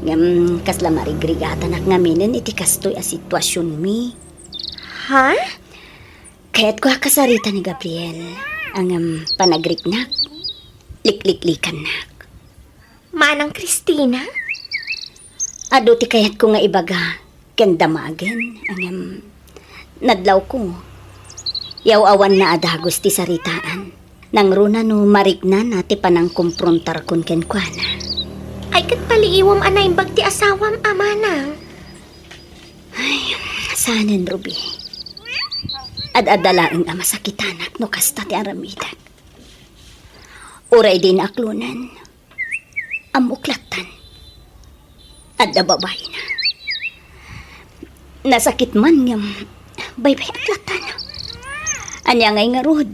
Ngem, kasla marigrigatanak ngaminen iti kastoy a situasionmi. Ha? Kayatko a kasarita ni Gabriel, ngem panagriknak, likliklikannak. Manang Cristina? Adu ti kayatko nga ibaga ken damagen, ngem nadlawko. Yaw-awanna a dagus ti saritaan. Nangruna no mariknana ti panangkomprontarkon kenkuana. Ay, ket paliiwem a naimbag ti asawam a manang. Ay, saanen, Ruby. Ad-adda laeng a masakitanak no kasta ti aramidek. Uray dina aklonen. Ammok lattan. Adda babaina. Nasakit man ngem baybay-ak lattan. Ania ngay ngarud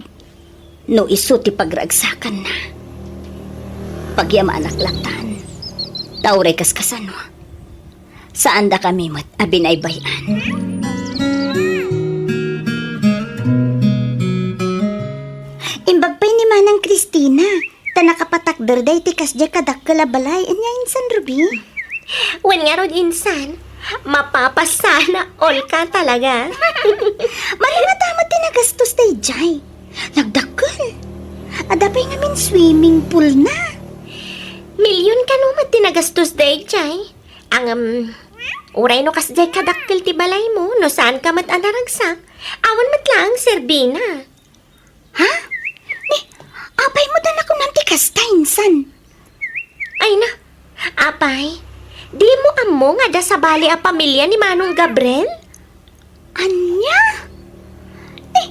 no isu ti pagragsakanna? Pagyamanak lattan. Ta uray kaskasano, saandakami met a binaybay-an. Imbag pay ni Manang Cristina, ta nakapatakder daytoy kasdiay kadakkel a balay. Ania insan, Ruby? Wen ngarud insan, mapapasana all ka talaga. Mano nga dama ti nagastos daydiay? Nagdakkel. Adda pay ngamin swimming pool na. Million kano met ti nagastos daydiay. Ngem, uray no kasdiay kadakkel ti balaymo, no saanka met a naragsak, awan met laeng serbina. Ha? Ni, apay met a nakunam ti kasta insan? Ay na, apay, dimo ammo nga adda sabali a pamilia ni Manong Gabriel? Ania? Ni,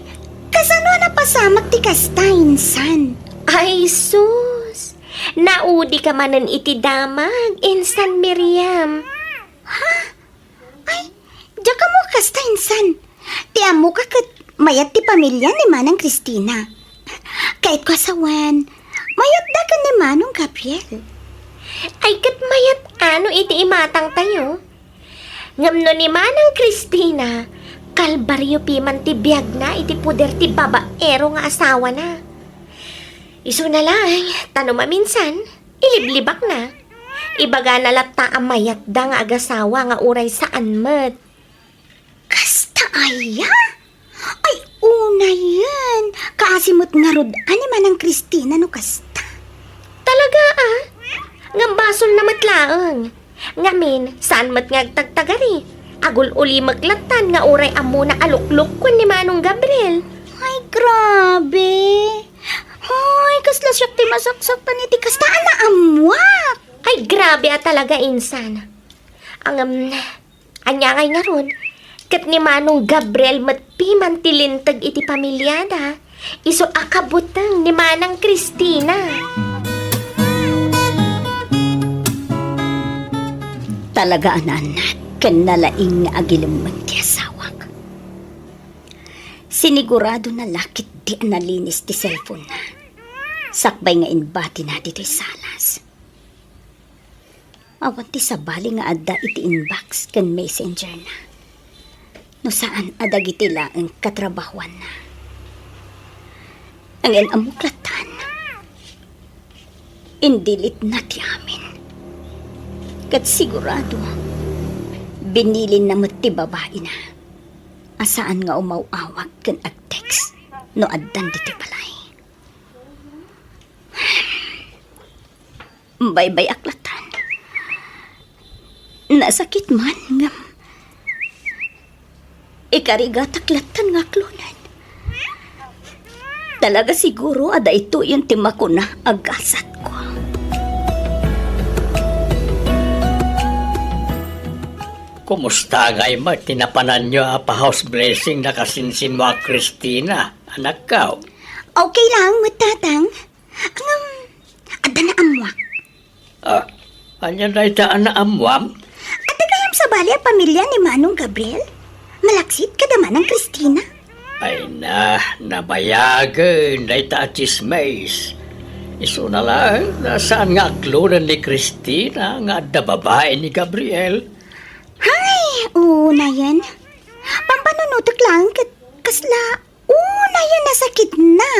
kasano a napasamak ti kasta insan? Ay sus, naudika manen iti damag, insan Miriam. Ha? Ay, diak ammo kasta insan. Ti ammoka ket mayat ti pamilia ni Manang Cristina. Kayatko a sawen, mayatda ken ni Manong Gabriel. Ay, ket mayat a no iti imatangtayo. Ngem no ni Manang Cristina, kalbario piman ti biagna iti poder ti babaero nga asawana. Isuna laeng, ta no maminsan, iliblibakna. Ibagana latta a mayatda nga agasawa nga uray saan met. Kasta aya? Ay, unayen. Kaasi met ngarud a ni Manang Cristina no kasta. Talaga, a? Ngem basolna met laeng. Ngamin, saan met nga agtagtagari? Agul-ulimek lattan nga uray ammona a luklukkuen ni Manong Gabriel. Ay, grabe. Hoy, kasla siak ti masaksaktan iti kasta a naammoak. Ay, grabe a talaga, insan. Ngem, ania ngay ngarud? Ket ni Manong Gabriel met piman ti linteg iti pamiliada, isu a kabuteng ni Manang Cristina. Talaga a naannat ken nalaing nga agilemmeng ti asawak. Siniguradona la ketdi a nalinis ti cellphone-na sakbay nga inbatina ditoy salas. Awan ti sabali nga adda iti inbox ken messenger-na, no saan a dagiti laeng katrabahoanna. Ngem ammok lattan. Indilitna ti amin. Ket sigurado, binilinna met ti babaina a saan nga umaw-awag ken agtext no addan ditoy balay. Baybay-ak latan. Nasakit man, ngem ikarigatak latan nga aklonen. Talaga siguro a daytoyen ti makuna a gasatko. Kumusta ngay met ti napananyo a pa-house blessing na kasinsinmo a Christina, anakko? Okay lang met, Tatang. Ngem, adda naammoak. Ah, ania dayta a naammoam? Adda gayam sabali a pamilia ni Manong Gabriel? Malaksid kada Manang Christina? Ay na, nabayagen dayta a tsismis. Isuna laeng, saan nga aklonen ni Christina nga adda babai ni Gabriel. Hay, unayen. Pampanunotek laeng ket kasla unayen a sakitna.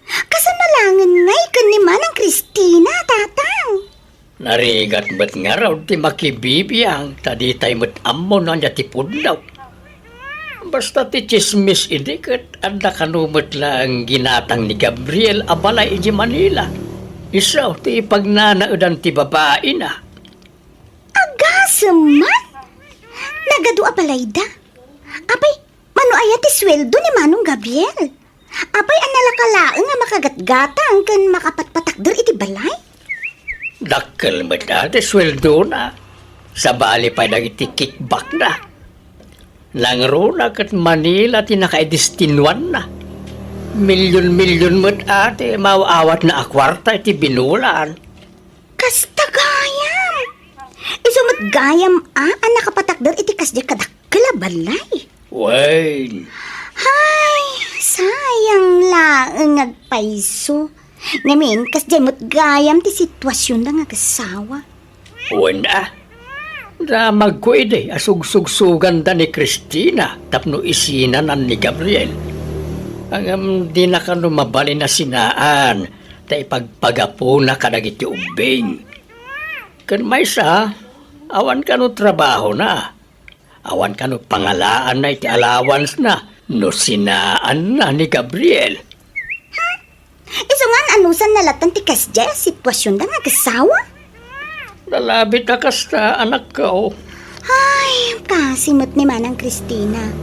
Kasano laengen ngay ken ni Manang Christina, Tatang? Narigat met ngarud ti makibibiang ta ditay met ammo no ania ti pudno. Basta ti tsismis idi ket adda kano met laeng ginatang ni Gabriel a balay idiay Manila. Isu ti pagnanaedan ti babaina. Agasem man! Nagadu a balayda. Apay, mano aya ti sueldo ni Manong Gabriel? Apay a nalaka laeng a makagatgatang ken makapatpatakder iti balay? Dakkel met a ti sueldona. Sabali pay dagiti kickbackna. Nangruna ket Manila ti nakaidestinuanna. Milyon-milyon met a ti maaw-awatna a kuarta iti binulan. Kasta gayam! Isu met gayam a, a nakapatakder iti kasdiay kadakkel a balay. Wen. Hay, sayang laeng agpayso. Ngamin, kasdiay met gayam ti situasionda nga agasawa. Wen a. Damagko idi a sugsugsuganda ni Christina tapno isinanan ni Gabriel. Ngem dina kano mabalin a sinaan ta ipagpagapuna kadagiti ubbing. Ken maysa, awan kano trabahona. Awan kano pangalaanna iti allowance-na no sinaanna ni Gabriel. Isu ngan, anusanna latta ti kasdiay a situasionda nga agasawa? Nalabit a kasta, anakko. Ay, kasi met ni Manang Christina.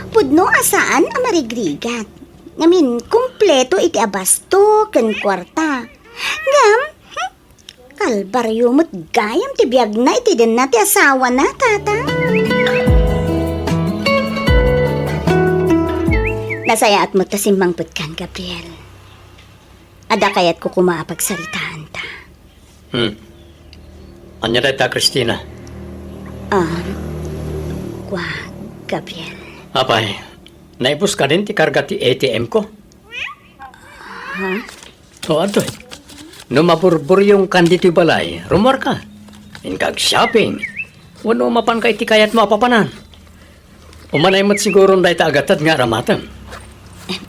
Pudno a saan a marigrigat. Ngamin, kumpleto iti abasto ken kuarta. Ngem, hmm, kalbario met gayam ti biagna iti denna ti asawana, Tatang. Nasayaat met ta simmangpetkan, Gabriel. Adda kayatko koma a pagsaritaanta. Hmm. Ania dayta, Christina? Ah, kua, Gabriel. Apay, naibus kadin ti karga ti A T M ko? Ha? O, adtoy. No maburburyongkan ditoy balay, rummuarka. Inka ag-shopping. Wenno mapanka iti kayatmo a papanan. Umanay met siguron dayta a gatad nga aramatem. Eh,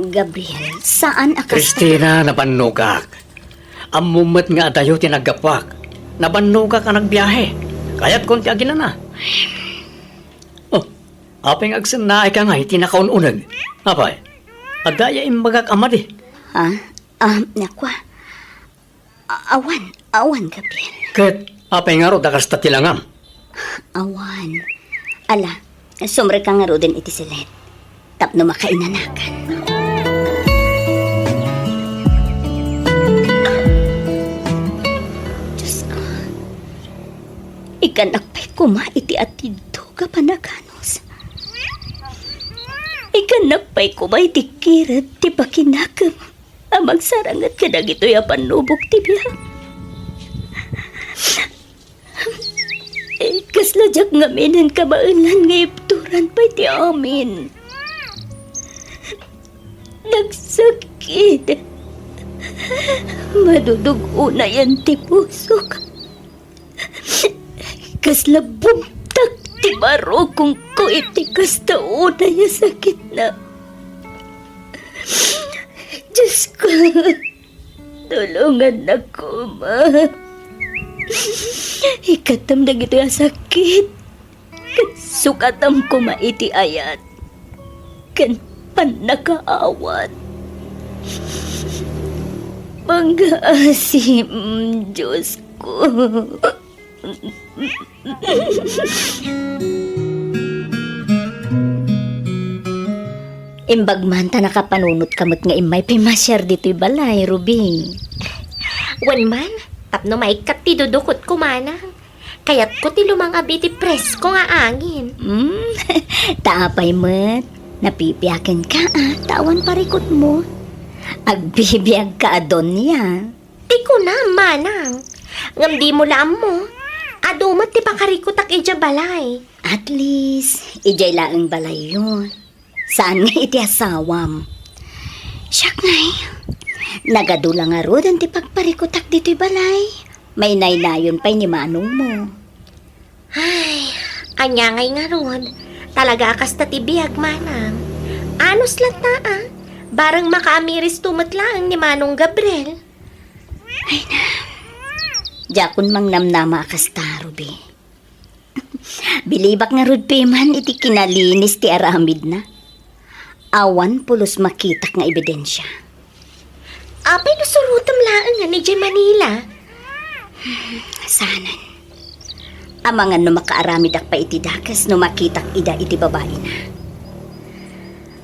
Gabriel, saan a kasta? Christina, nabannogak. Ammom met nga adayo ti naggapuak. Nabannogak a nagbiahe. Kayatkon ti aginana. Oh, apay nga agsennaayka ngay iti nakaun-uneg? Apay, adda aya imbagak a madi? Ha? Ah, nakua. A-, awan, awan, Gabriel. Ket apay ngarud a kasta ti langam? Awan. Ala, sumrekka ngaruden iti silet tapno makainanakan. Diosko, ikkannak pay koma iti atidto a panaganus. Ikkannak pay koma iti kirep ti pakinakem a mangsaranget kadagitoy a pannubok ti biag. Eh, kasla diak ngaminen kabaelan nga ibturan pay ti amin. Nagsakit. Madudug-onayan ti pusok. Kasla bugtak ti barukongko iti kasta unay a sakitna. Diosko, Tulongannak koma. Ikkatam dagitoy a sakit. Ket sukatam koma iti ayat ken pannakaawat. Pangaasim, Diosko. Imbag man ta nakapanunotka met nga immay pay masiar ditoy balay, Ruby. Wen man, tapno maikkat ti dudukotko, manang. Kayatko ti lumangab iti presko nga angin. Hmm, ta apay met, napipiakenka, a, ta awan parikutmo. Agbibiagka a donia. Ti kunam, manang. Ngem dimo la ammo. Adu met ti pakarikutak idiay balay. At least, idiay laeng balayyo. Saan nga iti asawam. Siak ngay, nagadu la ngaruden ti pagparikutak ditoy balay. Mainaynayon pay ni manongmo. Ay, ania ngay ngarud? Talaga a kasta ti biag, manang. Anus latta, a. Bareng makaamiristo met laeng ni Manong Gabriel. Ay na. Diakon mangnamnama a kasta, Ruby. Bilibak ngarud pay man iti kinalinis ti aramidna. Awan pulos makitak nga ebidensia. Apay no surotem laeng nga idiay Manila? Saanen. Amangan no makaaramidak pay iti dakes no makitak ida iti babaina.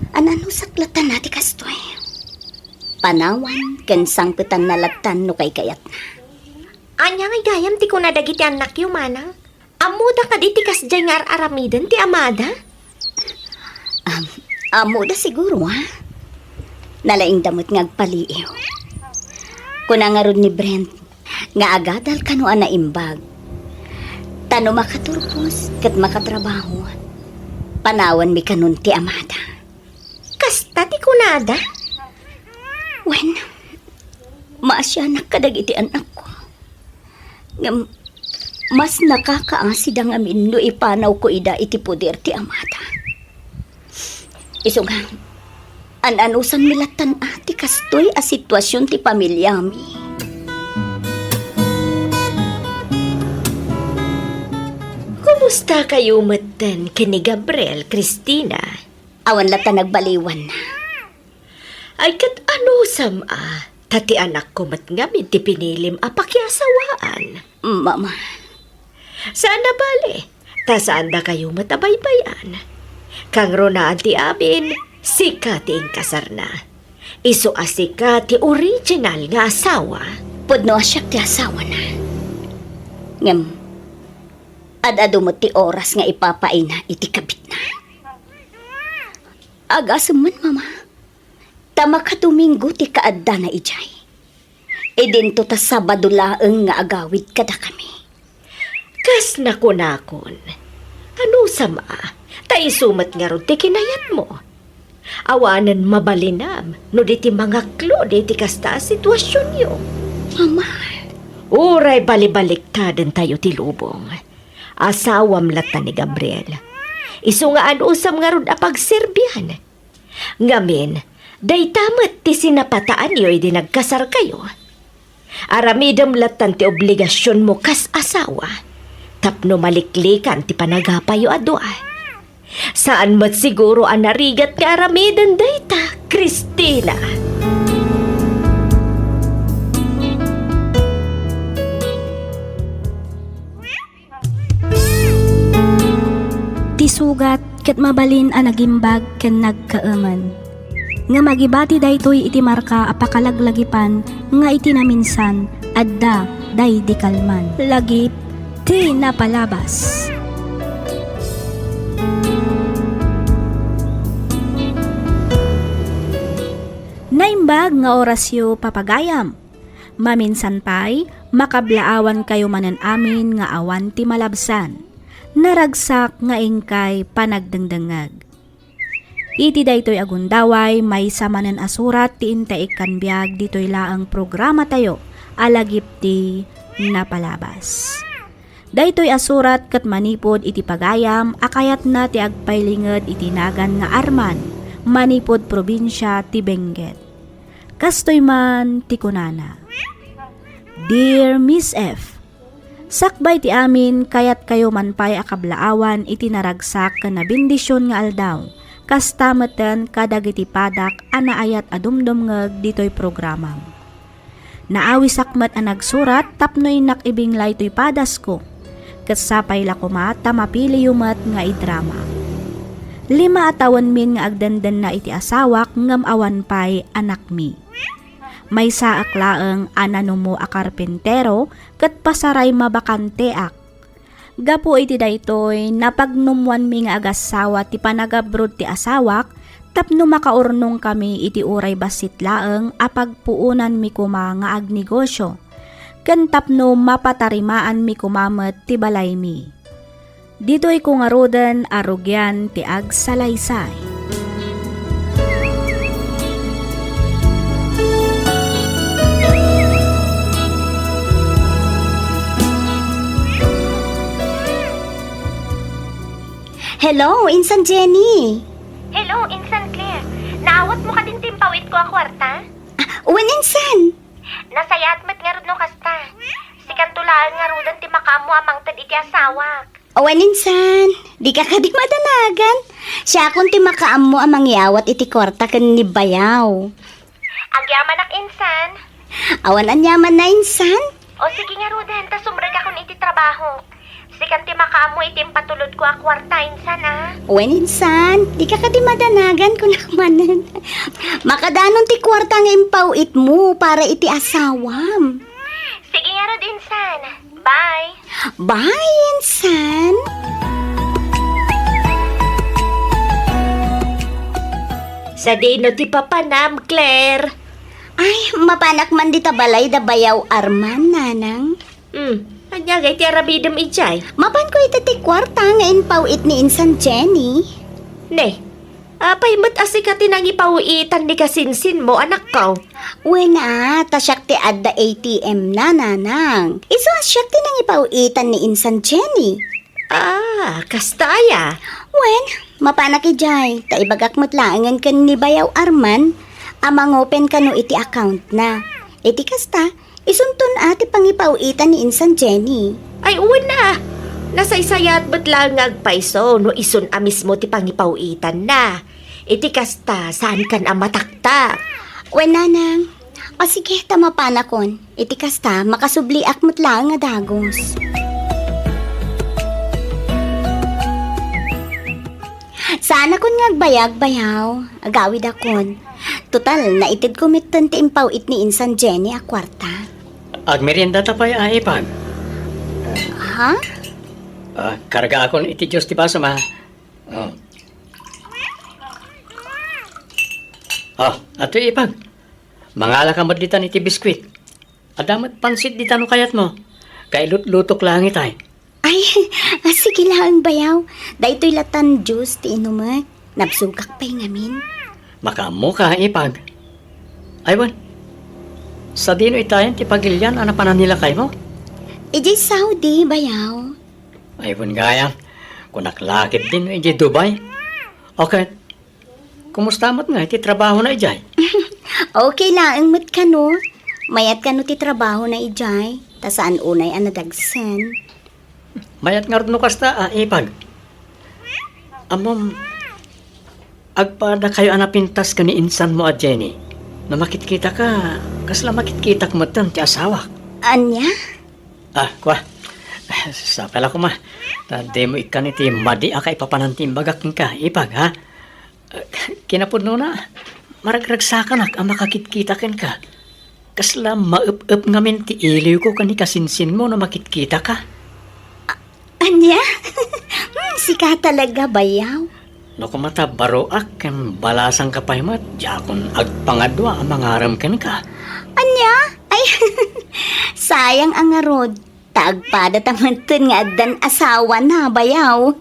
An-anusak latta ti kastoy. Panawan ken sangpetanna lattan no kaykayatna. Ania ngay gayam ti kuna dagiti annakyo, manang? Ammoda kadi ti kasdiay nga ar-aramiden ti amada? Am-, ammoda siguro, a. Nalaingda met nga agpaliiw. Kuna ngarud ni Brent nga agadal kano a naimbag. Ta no makaturpos ket makatrabaho, panawanmi kanon ti amada. Kasta ti kunada? Wen, maasianak kadagiti annakko. Ngem, mas nakakaasida ngamin no ipanawko ida iti poder ti amada. Isu nga, an-anusanmi lattan a ti kastoy a situasion ti pamiliami. Kumusta kayo metten ken ni Gabriel, Christina? Awan latta nagbaliwanna. Ay, ket anusam a, ta ti anakko met ngamin ti pinilim a pakiasawaan. Mama. Saan a bale, ta saandakayo met a baybay-an. Kangrunaan ti amin, sika ti inkasarna. Isu a sika ti original nga asawa. Pudno a siak ti asawana. Ngem, ad-adu met ti oras nga ipapaayna iti kabitna. Agasem man, Mama. Ta makadomingo ti kaaddana idiay. Idinto ta Sabado laeng nga agawid kadakami. Kas nakunakon, anusam a, ta isu met ngarud ti kinayatmo. Awanen mabalinam no di ti mangaklod iti kasta a situasionyo. Mama. Uray balibaliktaden tayo ti lubong. Asawam latta ni Gabriel. Isu nga anusam ngarud a pagserbian. Ngamin, dayta met ti sinapataanyo idi nagkasarkayo. Aramidem lattan ti obligasionmo kas asawa tapno maliklikan ti panagapayyo a dua. Saan met siguro a narigat nga aramiden dayta, Christina. Ti sugat ket mabalin a nagimbag ken nagkaemen. Ngem agibati daytoy iti marka a pakalaglagipan nga iti naminsan, adda daydi kalman. Lagip ti napalabas. Naimbag nga orasyo, papagayam. Maminsan pay, makablaawankayo manen amin nga awan ti malabsan. Naragsak nga inkay panagdengdengngeg. Iti daytoy a gundaway, maysa manen a surat ti intaikkan biag ditoy laeng programatayo a Lagip ti Napalabas. Daytoy a surat ket manipud iti pagayam a kayatna ti agpailinged iti nagan nga Arman, manipud probinsia ti Benguet. Kastoy man ti kunana, Dear Miss F, sakbay ti amin, kayatkayo man pay a kablaawan iti naragsak ken nabendision nga aldaw, kasta metten kadagiti padak a naayat a dumdumngeg ditoy programam. Naawisak met a nagsurat tapno innak ibinglay toy padasko, ket sapay la koma ta mapiliyo met nga idrama. Lima a tawenmin nga agdendenna iti asawak ngem awan pay anakmi. Maysaak laeng a nanumo a karpintero ket pasaray mabakanteak. Gapu iti daytoy, napagnumwanmi nga agassawa ti panagabrod ti asawak tapno makaurnongkami iti uray bassit laeng a pagpuonanmi koma nga agnegosio, ken tapno mapatarimaanmi koma met ti balaymi. Ditoyko ngaruden a rugian ti agsalaysay. Hello, Insan Jenny. Hello, Insan Claire. Naawatmo kadin ti impawitko a kuarta? Ah, wen, Insan. Nasayaat met ngarud no kasta. Sikanto laeng ngaruden ti makaammo a mangted iti asawak. Wen, Insan. Dika kadi madanagan. Siakon ti makaammo a mangyawat iti kuarta ken ni Bayaw. Agyamanak, Insan. Awan aniamanna, Insan. O sige ngaruden, ta sumrekakon iti trabaho. Sikan ti makaammo iti impatulodko a kuarta, Insan, a. Wen, Insan, dika kadi madanagan, kunak manen. Makadanon ti kuarta nga impaw-itmo para iti asawam. Sige ngarud, Insan. Bye. Bye, Insan. Sadino ti papanam, Claire? Ay, mapanak man dita balay da Bayaw Arman, nanang. Hmm, ania ngay ti aramidem idiay? Mapanko iti ti kuarta nga impaw-it ni Insan Jenny. Ne, apay met a sika ti nangipaw-itan ni kasinsinmo, anakko? Wen a, ta siak ti adda A T M na, nanang. Isu a siak ti nangipaw-itan ni Insan Jenny. Ah, kasta aya? Wen, mapanak idiay, ta ibagak met laengen ken ni Bayaw Arman a mangopen kano iti account na. Iti kasta, isunton a ti pangipaw-itan ni Insan Jenny. Ay, wen a. Nasaysayaat met laeng nga agpayso no isun a mismo ti pangipaw-itanna. Iti kasta, saankan a mataktak. Wen, nanang. O sige, ta mapanakon. Iti kasta, makasubliak met laeng a dagus. Saanakon nga agbayag, Bayaw. Agawidakon. Total, naitedko metten ti impaw-it ni Insan Jenny a kuarta. Agmeriendata pay a, Ipag? Ha? Ah, kargaakon iti juice ti basom a. Oh. Oh, adtoy, Ipag. Mangalaka met ditan iti biskuit. Adda met pansit dita no kayatmo. Kailutlutok laeng itay. Ay, ah, sige laeng, Bayaw. Daytoy latan juice ti inumek. Nabsogak pay ngamin. Makaammoka, Ipag. Ay, wen. Sadino itayen ti pagilian a napanan ni lakaymo? Idiay Saudi, Bayaw. Ay, wen gayam. Kunak la ketdin idiay Dubai. Okay. Kumusta met ngay ti trabahona idiay? Okay laeng met kano. Mayat kano ti trabahona idiay, ta saan unay a nadagsen. Mayat ngarud no kasta a, Ipag. Ammom, agpadakayo a napintas ken ni insanmo a Jenny. No makitkitaka, kasla makitkitak metten ti asawak. Ania? Ah, kua. Sapay la koma. Ta dimo ikkan iti madi a kaipapanan ti imbagak kenka, Ipag, ha? Kinapudnona, maragragsakanak a makakitkita kenka. Kasla maep-ep ngamin ti iliwko ken ni kasinsinmo no makitkitaka. Ania? Hmm, sika talaga, Bayaw. No koma ta baroak ken balasangka pay met, diakon agpangadua a mangarem kenka. Ania? Ay, sayang a ngarud. Ta agpadata metten nga addan asawana, Bayaw.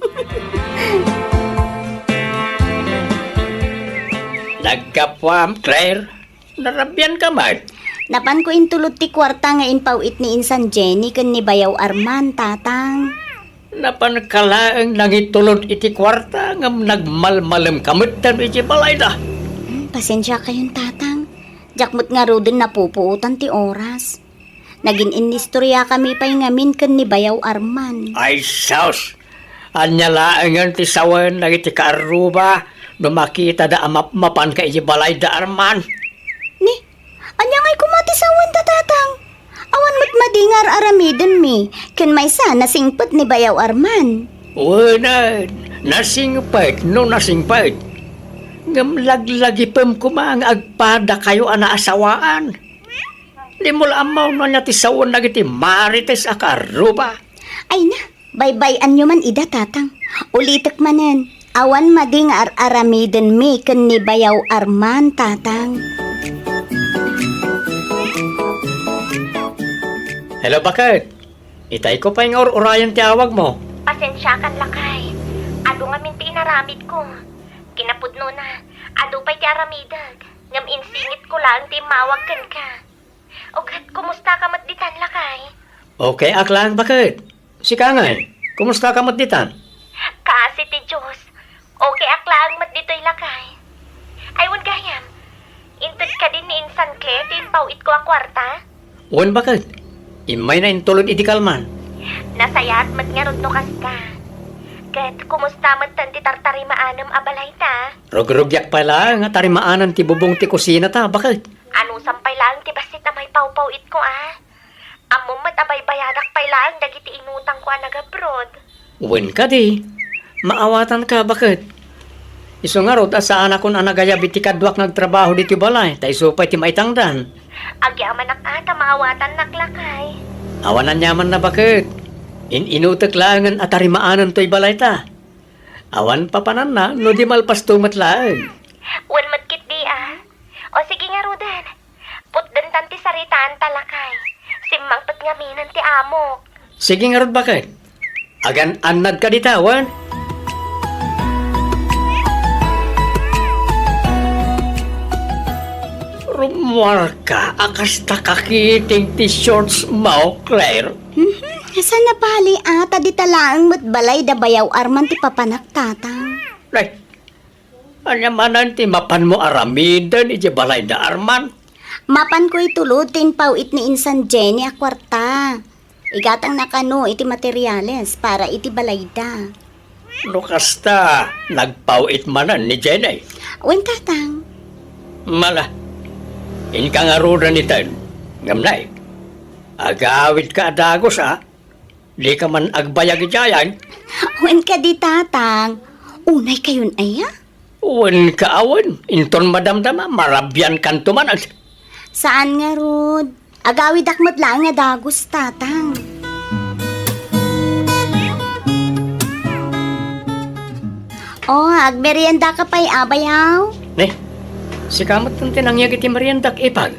Naggapuam, Claire. Narabianka met. Napanko intulod ti kuarta nga impaw-it ni insan Jenny ken ni Bayaw Arman, Tatang. Napanka laeng nangitulod iti kuarta ngem nagmalmalemka metten iti balayda. Hmm, pasensiakayon, Tatang. Diak met ngaruden napupuotan ti oras. Nagin-inistoriakami pay ngamin ken ni Bayaw Arman. Ay, sus! Ania laengen ti sawen dagiti kaarruba no makitada a mapmapanka iti balayda, Arman? Ni, ania ngay koma ti sawenda, Tatang? Awan met madi nga ar-aramidenmi, ken maysa, nasingpet ni Bayaw Arman. Wen, nasingpet no nasingpet. Ngem laglagipem koma nga agpadakayo a naasawaan. Dimo la ammo no ania ti sawen dagiti marites a kaarruba. Ay na, baybay-anyo man ida, Tatang. Ulitek manen, awan madi nga ar-aramidenmi ken ni Bayaw Arman, Tatang. Hello, baket. Itayko pay nga ur-urayan ti awagmo. Pasensiakan, lakay. Adu ngamin ti inaramidko. Kinapudnona, adu pay ti aramidek. Ngem insingitko laeng ti immawag kenka. O ket, kumustaka met ditan, lakay? Okay ak laeng, baket. Sika ngay, kumustaka met ditan? Kaasi ti Dios. Okay ak laeng met ditoy, lakay. Ay, wen gayam, inted kadi ni Insan Claire ti impaw-itko a kuarta? Wen, baket. Immayna intulod iti kalman. Nasayaat met ngarud no kasta. Ket kumusta metten ti tartarimaanem a balayta? Rugrugiak pay laeng a tarimaanen ti bubong ti kusinata, baket. Anusam pay laeng ti bassit a maipawpaw-itko, a? Ammom met a baybayadak pay laeng dagiti inutangko a nagabrod. Wen kadi, maawatanka, baket. Isu ngarud a saanakon a nagayab iti kaduak nga agtrabaho ditoy balay, ta isu pay ti maitangdan. Agyamanak a ta maawatannak, lakay. Awan aniamanna, baket. In-inutek laengen a tarimaanen toy balayta. Awan papananna no di malpasto met laeng. Wen met ketdi, a. O sige ngaruden. Putdentan ti saritaanta, lakay. Simmangpet ngaminen ti amok. Sige ngarud, baket. Agan-annadka dita, wen? Rummuarka a kasta kakiting ti shortsmo, Claire. Mhm. Saan a bali a, ta dita laeng met balay da Bayaw Arman ti papanak, Tatang. Ay, ania manen ti mapanmo aramiden iti balay da Arman? Mapanko itulod ti impaw-it ni Insan Jenny a kuarta. Igatangna kano iti materiales para iti balayda. No kasta, nagpaw-it manen ni Jenny? Wen, Tatang. Mala, inka ngaruden iten. Ngem nay, agawidka a dagus, a? Dika man agbayag idiay? Wen kadi, Tatang. Unay kayon aya? Wen ka awan. Inton madamdama, marabiankanto man. Saan ngarud. Agawidak met laeng a dagus, Tatang. O, agmerienda ka pay, a, Bayaw? Ne, sika met ti nangyeg iti meriendak, ipag.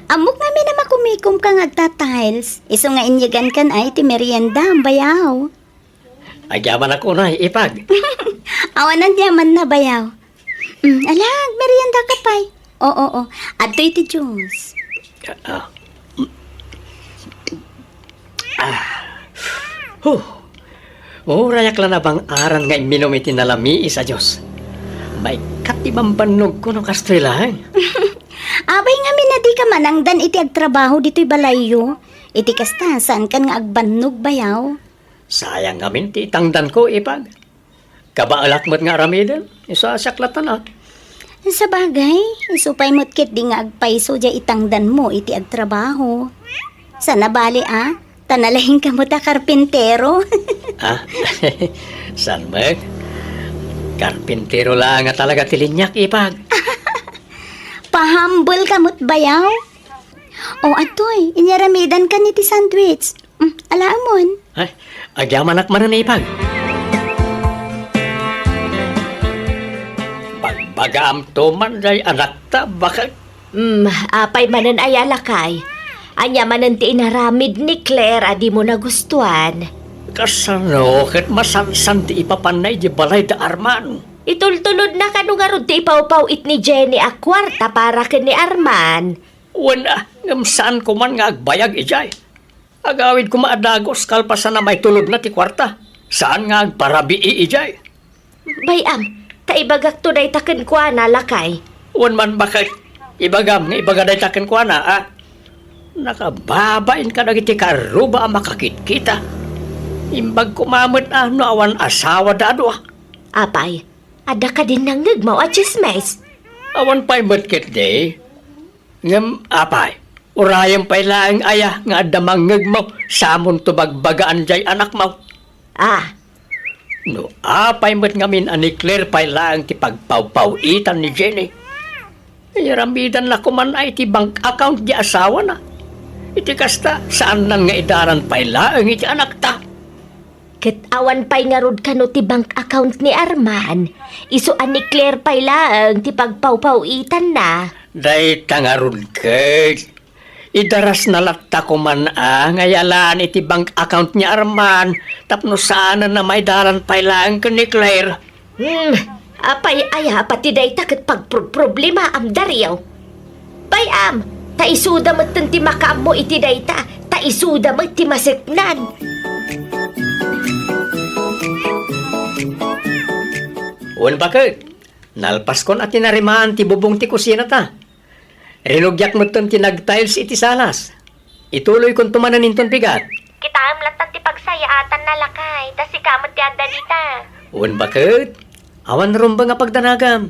Ammok ngamin a makumikom ka nga agta-tiles. Isu nga inyegan kan ay ti merienda, Bayaw. Agyamanak unay, ipag. Awan aniamanna, Bayaw. Mm, ala, agmerienda ka pay. Oo, oo. Adtoy ti juice. Ah, ah. Ah. Huh. Urayak la nabang-aran nga imminum iti nalamiis a juice. Maikkat ti bambannogko no kastoy laeng. Abay ngamin a dika manangdan iti agtrabaho ditoy balayyo. Iti kasta, saankan nga agbannog, Bayaw. Sayang ngamin ti itangdanko, ipag. Kabaelak met nga aramiden, isu a siak latta. Sabagay, isu pay met ketdi nga agpayso diay itangdanmo iti agtrabaho. Saan a bali, a, ta nalaingka met a karpintero. Ah, saan met? Karpintero laeng a talaga ti liniak, ipag. Pahambelka met, Bayaw. O, adtoy, inyaramidankan iti sandwich. Mm, alaamon. Ay, agyamanak manen, ipag. Bagbagaamto man diay anakta, baket. Mm, apay manen aya, lakay? Ania manen ti inaramid ni Claire a dimo nagustuan? Kasano ket masansan ti ipapanna idiay balay da Arman? Itultulodna kano ngarud ti ipawpaw-it ni Jenny a kuarta para ken ni Arman. Wen a, ngem saanko man nga agbayag idiay. Agawid koma a dagus kalpasan a maitulodna ti kuarta. Saan nga agparabii idiay. Bay-am, ta ibagakto dayta kenkuana, lakay. Wen man, baket, ibagam nga ibaga dayta kenkuana, a? Nakababain kadagiti karruba a makakitkita. Imbag koma met a no awan asawada a dua. Apay, adda kadin nangngegmo a tsismis? Awan pay met ketdi. Ngem, apay, urayem pay laeng aya nga adda mangngegmo, samonto bagbagaan jay anakmo. Ah. No apay met ngamin a ni Claire pay laeng ti pagpawpaw-itan ni Jenny, iyaramidanna koman a iti bank account di asawana. Iti kasta, saannan nga idalan pay laeng iti anakta. Ket awan pay ngarud kano ti bank account ni Arman, isu a ni Claire pay laeng ti pagpawpaw-itanna. Dayta ngarud ket, idarasna latta koman a nga iyalaan iti bank account ni Arman tapno saanen a maidalan pay laeng ken ni Claire. Hmm, apay aya pati dayta ket pagproproblemaam, Dario? Bay-am, ta isuda metten ti makaammo iti dayta, ta isuda met ti maseknan. Wen baket, nalpaskon a tinarimaan ti bubong ti kusinata. Rinugiak metten ti nag-tiles iti salas. Ituloykonto manen inton bigat. Kitaem lattan ti pagsayaatanna, lakay, ta sika met ti adda dita. Wen baket, awan rumbeng a pagdanagam.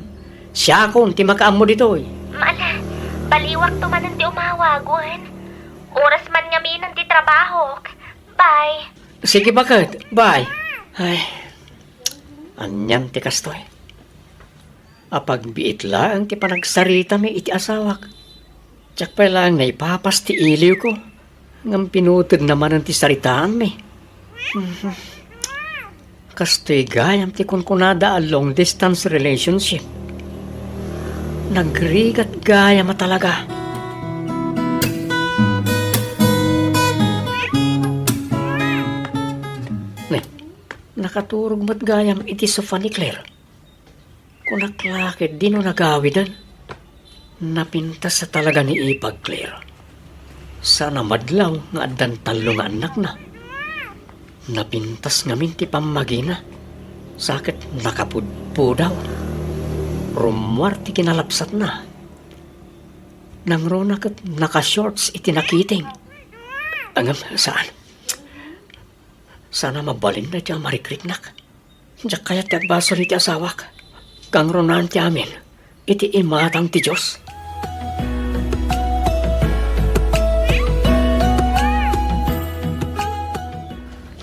Siakon ti makaammo ditoy. Maala, baliwakto manen ti umawag, wen. Oras man ngaminen ti trabahok. Bye. Sige baket, bye. Ay, anian ti kastoy. Apagbiit laeng ti panagsaritami iti asawak. Diak pay laeng naipapas ti iliwko, ngem pinutedna manen ti saritaanmi. Mhm. Kastoy gayam ti kunkunada a long distance relationship. Nagrigat gayam a talaga. Ne, nakaturog met gayam iti sofa ni Claire. Kunak la ketdi no nagawiden. Napintas a talaga ni Ipag, Claire. Saan a madlaw nga addan tallo nga annakna. Napintas ngamin ti pammagina. Sa ket nakapudpudaw. Rummuar ti kinalapsatna. Nangruna ket naka-shorts iti nakiting. Ngem saan. Saan a mabalin daytoy a marikriknak. Diak kayat ti agbasol iti asawak. Kangrunaan ti amin iti imatang ti Dios.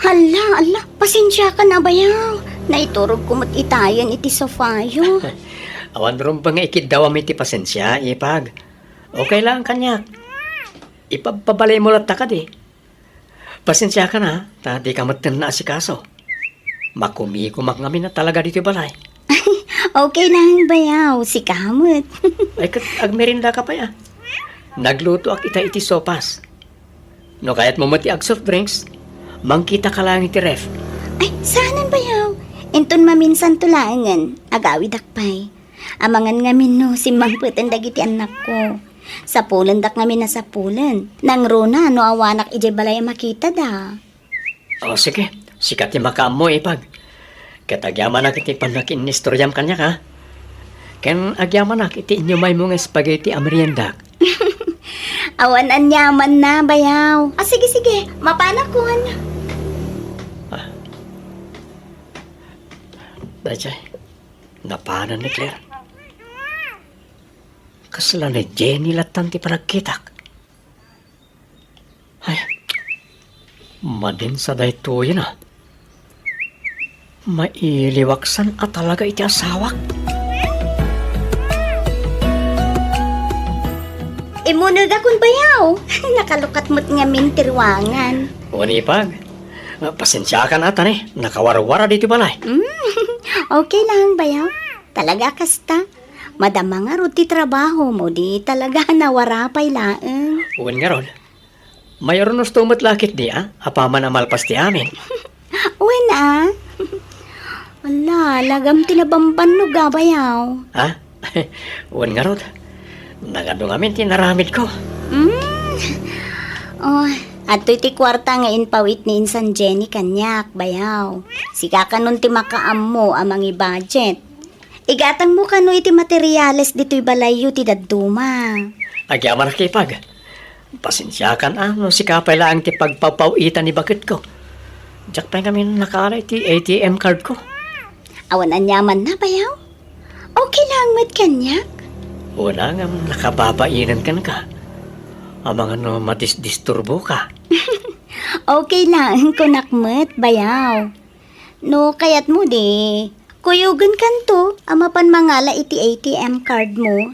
Hala, hala, pasensiakan a bayaw. Naiturogko met itayen iti sofayo. Awan rumbeng nga ikiddawam iti pasensia, Ipag. Okay lang kaniak. Ipabpabalaymo latta kadi. Pasensiakan a, ta dika met naasikaso. Makumikumak ngamin a talaga ditoy balay. Okay lang, bayaw. Sika met. Ay, ket agmerendaka pay a. Naglutoak ita iti sopas. No kayatmo met ti ag-soft drinks, mangkitaka laeng iti ref. Ay, saanen, bayaw. Inton maminsanto laengen, agawidak pay. Amangan ngamin no simmangpeten dagiti annakko. Sapulendak ngamin a sapulen. Nangruna no awanak idiay balay a makitada. O, sige. Sika ti makaammo, Ipag. Ket agyamanak iti pannakiinnistoriam kaniak, a. Ken agyamanak iti inyumaymo nga spaghetti a meriendak. Awan aniamanna, bayaw. A, sige, sige. Mapanakon. Ah. Daytoy. Napanan ni Claire. Kasla ni Jenny lattan ti panagkitak. Ay, madin sa daytoyen a. Mailiwaksan a talaga iti asawak. Immunegakon, bayaw. Nakalukat met ngamin ti ruangan. Wen, Ipag. Pasensiakan a, ta ne, nakawarwara ditoy balay. Mm, okay lang, bayaw. Talaga kasta. Madama ngarud ti trabaho mo, di talaga nawara pay laeng. Wen ngarud, mayroon usto met la ketdi a, apaman a malpas ti amin. Wen a. Ala, lagam ti nabambannog a, bayaw. Ha? Wen ngarud, nagadu ngamin ti naramidko. Mm. Oh, adtoy ti kuarta nga inpawit ni insan Jenny kaniak, bayaw. Sika kanon ti makaammo a mangi-budget. Igatangmo kano iti materiales ditoy balayyo ti dadduma. Agyamanak, Ipag. Pasensiakan a no sika pay laeng ti pagpawpaw-itan ni baketko. Diak pay ngamin nakaala iti A T M cardko. Awan aniamanna, bayaw. Okay lang met kaniak. Wala ngem nakababainen kenka. Amangan no madisdisturboka. Okay lang, kunak met, bayaw. No kayatmo di, kuyogenkanto a mapan mangala iti A T M cardmo.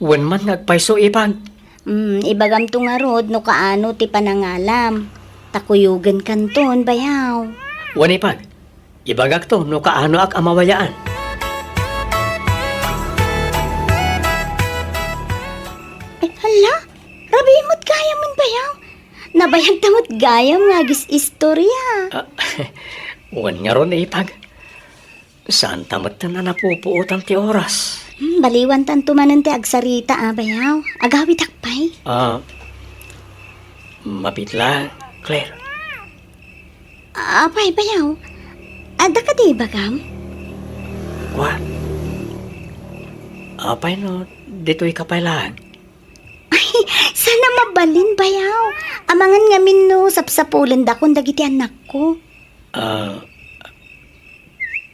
Wen man nga agpayso, ipag. Hmm, ibagamto ngarud no kaano ti panangalam. Ta kuyogenkanton, bayaw. Wen, ipag. Ibagakto no kaanoak a mawayaan. Ay, hala, rabii met gayam, bayaw. Nabayagta met gayam nga agis-istorya. Ah, wen ngarud, ipag. Saanta met a napupuotan ti oras. Hmm, baliwantanto manen ti agsarita a, bayaw. Agawidak pay. Ah, mabitla, Claire. Apay, bayaw? Adda kadi ibagam? Kua? Apay no ditoy ka pay laeng? Ay, saan a mabalin, bayaw. Amangan ngamin no sapsapulendakon dagiti annakko. Ah,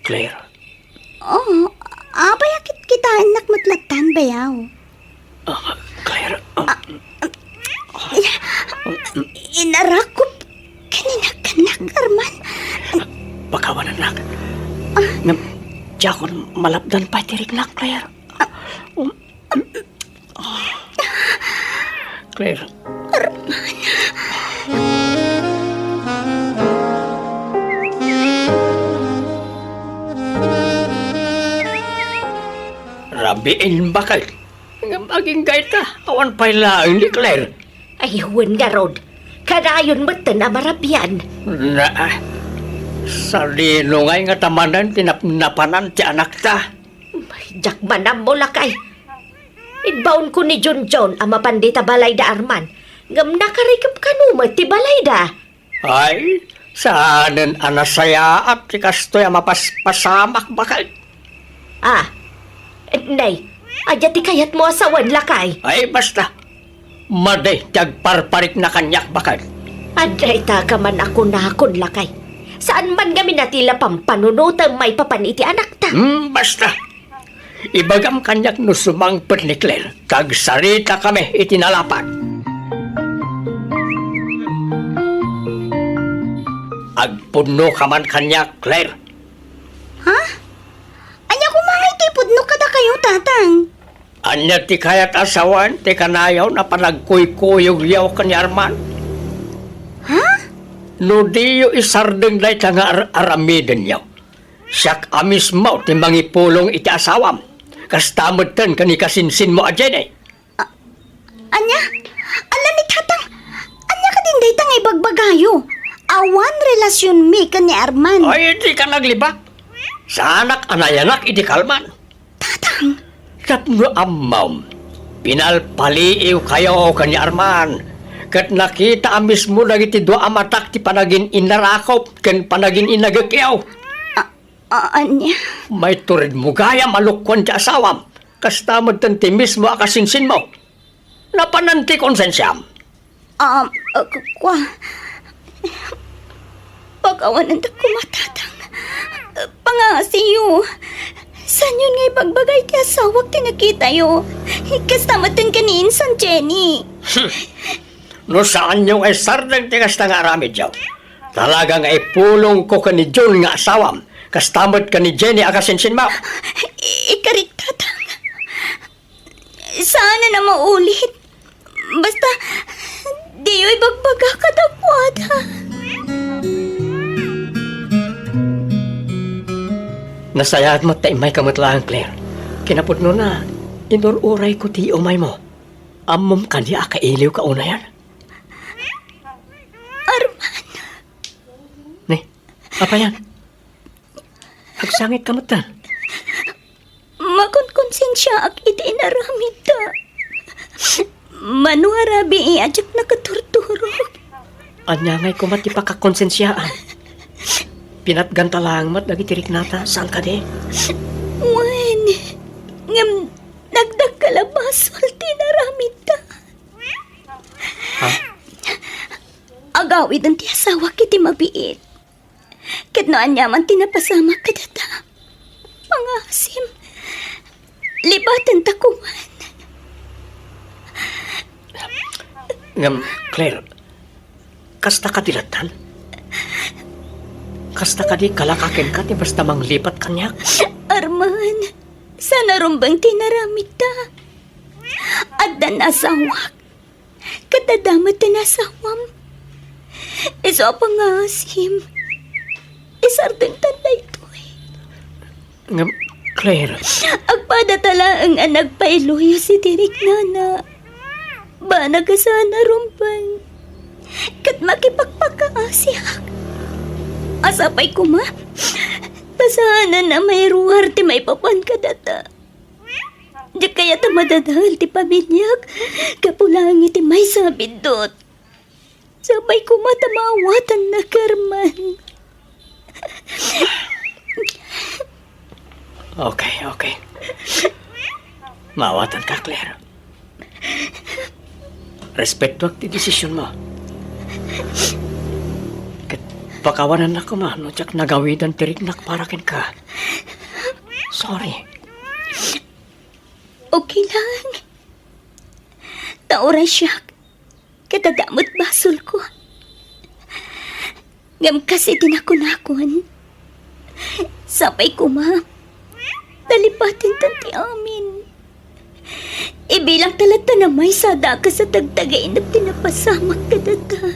Claire. Oo, apay a kitkitaennak met lattan, bayaw? Ah, Claire, ah, Inarakop ken ni Arman. Pakawanennak. Ngem, diakon malapdan pay ti riknak, Claire. Um, Claire. Rabiin, baket. Ngem agingga ita, awan pay laeng ni Claire. Ay, wen ngarud. Kanayon metten a marabian. Na, sadino ngay ngata manen ti napnapanan ti anakta? Diak man ammo, lakay. Imbaonko ni Junjun a mapan dita balayda, Arman, ngem nakarikep kano met ti balayda. Ay, saanen a nasayaat ti kastoy a mapaspasamak, baket. Ah, nay, ania ti kayatmo a sawen, lakay? Ay, basta. Madi ti agparparikna kaniak, baket. Adda ita ka man a kunakon, lakay. Saan man ngamin a ti la pampanunotem maipapan iti anakta. Hmm, basta. Ibagam kaniak no sumangpet ni Claire, ta agsaritakami iti nalapad. Agpudnoka man kaniak, Claire. Ha? Ania koma nga iti ipudno kadakayo, Tatang? Ania ti kayat a sawen ti kanayon a panagkuykuyogyo ken ni Arman? Ha? No diyo isardeng dayta nga ar-, aramidenyo, siak a mismo ti mangipulong iti asawam. Kasta metten ken ni kasinsinmo a Jenny. A-, ania? Ala ni Tatang, ania kadin dayta nga ibagbagayo? Awan relasionmi ken ni Arman. Ay, dika naglibak. Saanak a nayanak iti kalman. Tatang! Tapno ammom, pinalpaliiwkayo ken ni Arman, ket nakita a mismo dagiti dua a matak ti panagin-innarakop ken panagin-innagekyo. A-, a-, ania? Maituredmo gayam a lukkuan ti asawam, kasta metten ti mismo a kasinsinmo. Napanan ti konsensiam. Um, uh, ku-, kua. Pakawanendak koma, Tatang. Uh, pangngasiyo. Saanyon nga ibagbaga iti asawak ti nakitayo. Kasta metten ken ni insan Jenny. Hmm. No saanyo nga isardeng ti kasta nga aramidyo, talaga nga ipulongko ken ni Jun nga asawam, kasta met ken ni Jenny a kasinsinmo. I-, ikarik, Tatang. Saanen a maulit. Basta, diyo ibagbaga kadakuada. Nasayaat met ta immayka met laeng, Claire. Kinapudnona, inur-urayko ti umaymo. Ammom kadi a kailiwka unayen? Arman. Ni, apayan? Agsangitka metten. Makonkonsensiaak iti inaramidta. Mano a rabii a diak nakaturturog. Ania ngay koma ti pakakonsensiaan? Pinatganta laeng met dagiti riknata, saan kadi? Wen, ngem nagdakkel a basol ti inaramidta. Ha? Agawiden ti asawak iti mabiit. Ket no aniaman ti napasamak kadata, pangaasim, libatenta koman. Ngem, Claire, kasta kadi lattan? Kasta kadi kalaka kenka ti basta manglipat kaniak? Arman, saan a rumbeng ti inaramidta. Addan asawak, ket adda met ti nasawam. Isu a pangaasim, isardengtan daytoy. Ngem, Claire. Agpadata laeng a nagpailuyo iti riknana. Banag a saan a rumbeng. Ket makipakpakaasiak. Sapay koma, ta saanen a mairuar ti maipapan kadata. Diak kayat a madadael ti pamiliak gapu laeng iti maysa a biddut. Sapay koma ta maawatannak, Arman. Okay, okay. Maawatanka, Claire. Respetuak ti desisionmo. Ket pakawanannak koma no diak nagawidan ti riknak para kenka. Sorry. Okay lang. Ta uray siak, ket adda met basolko. Ngem kas iti nakunakon, sapay koma ta lipatenton ti amin. Ibilangta latta a maysa a dakes a tagtagainep ti napasamak kadata.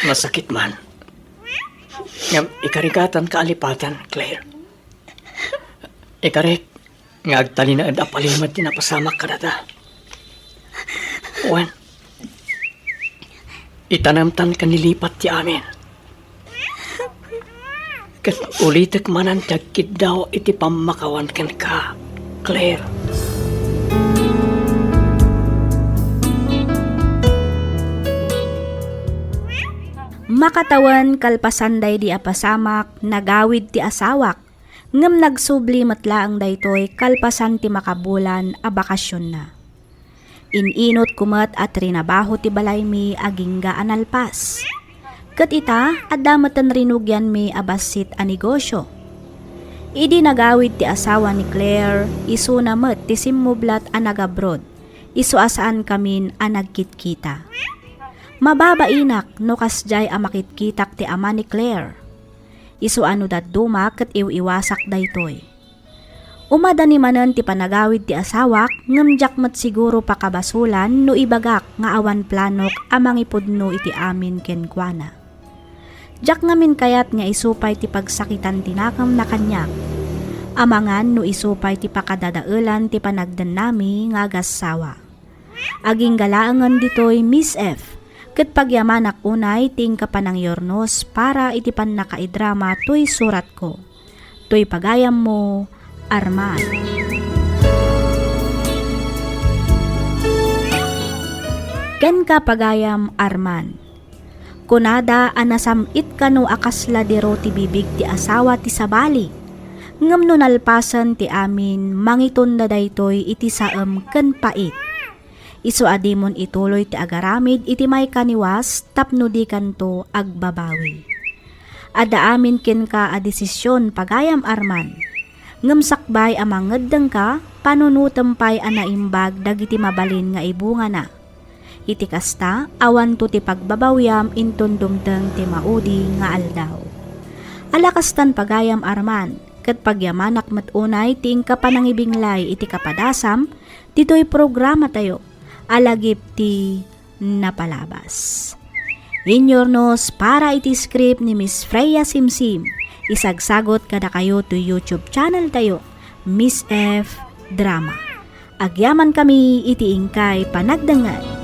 Nasakit man. Ngem ikarigatanka a lipaten, Claire. Ikarik nga agtalinaed a palimed ti napasamak kadata. Wen, itanemtan ken nilipat ti amin. Ket ulitek manen ti agkiddaw iti pammakawan kenka, Claire. Makatawen kalpasan daydi a pasamak, nagawid ti asawak. Ngem nagsubli met laeng daytoy kalpasan ti makabulan a bakasionna. In-inutko met a trinabaho ti balaymi agingga a nalpas. Ket ita, adda meten rinugianmi a bassit a negosio. Idi nagawid ti asawa ni Claire, isuna met ti simmublat a nag-abroad, isu a saankamin a nagkitkita. Mababainak no kasdiay a makitkitak ti ama ni Claire. Isu a no dadduma ket iw-iwasak daytoy. Umadani manen ti panagawid ti asawak, ngem diak met siguro pakabasolan no ibagak nga awan planok a mangipudno iti amin kenkuana. Diak ngamin kayat nga isu pay ti pagsakitan ti nakemna kaniak, amangan no isu pay ti pakadadaelan ti panagdennami nga agassawa. Agingga laengen ditoy, Miss F, ket pagyamanak unay ti inka panangyurnos para iti pannakaidrama toy suratko. Toy pagayammo, Arman. Kenka, pagayam Arman. Kunada a nasam-it kano a kasla diro ti bibig ti asawa ti sabali. Ngem no nalpasen ti amin, mangitonda daytoy iti saem ken pait. Isu a dimon ituloy ti agaramid iti maikaniwas tapno dikanto agbabawi. Adda amin kenka a desision, pagayam Arman. Ngem sakbay a mangeddengka, panunotem pay a naimbag dagiti mabalin nga ibungana. Iti kasta, awanto ti pagbabawiam inton dumteng ti maudi nga aldaw. Ala kastan, pagayam Arman, ket pagyamanak met unay ti inka panangibinglay iti kapadasam ditoy programatayo a Lagip ti Napalabas. Inyurnos para iti script ni Miss Freya Simsim, isagsagot kadakayo toy YouTube channel tayo, Miss F Drama. Agyamankami iti inkay panagdengngeg.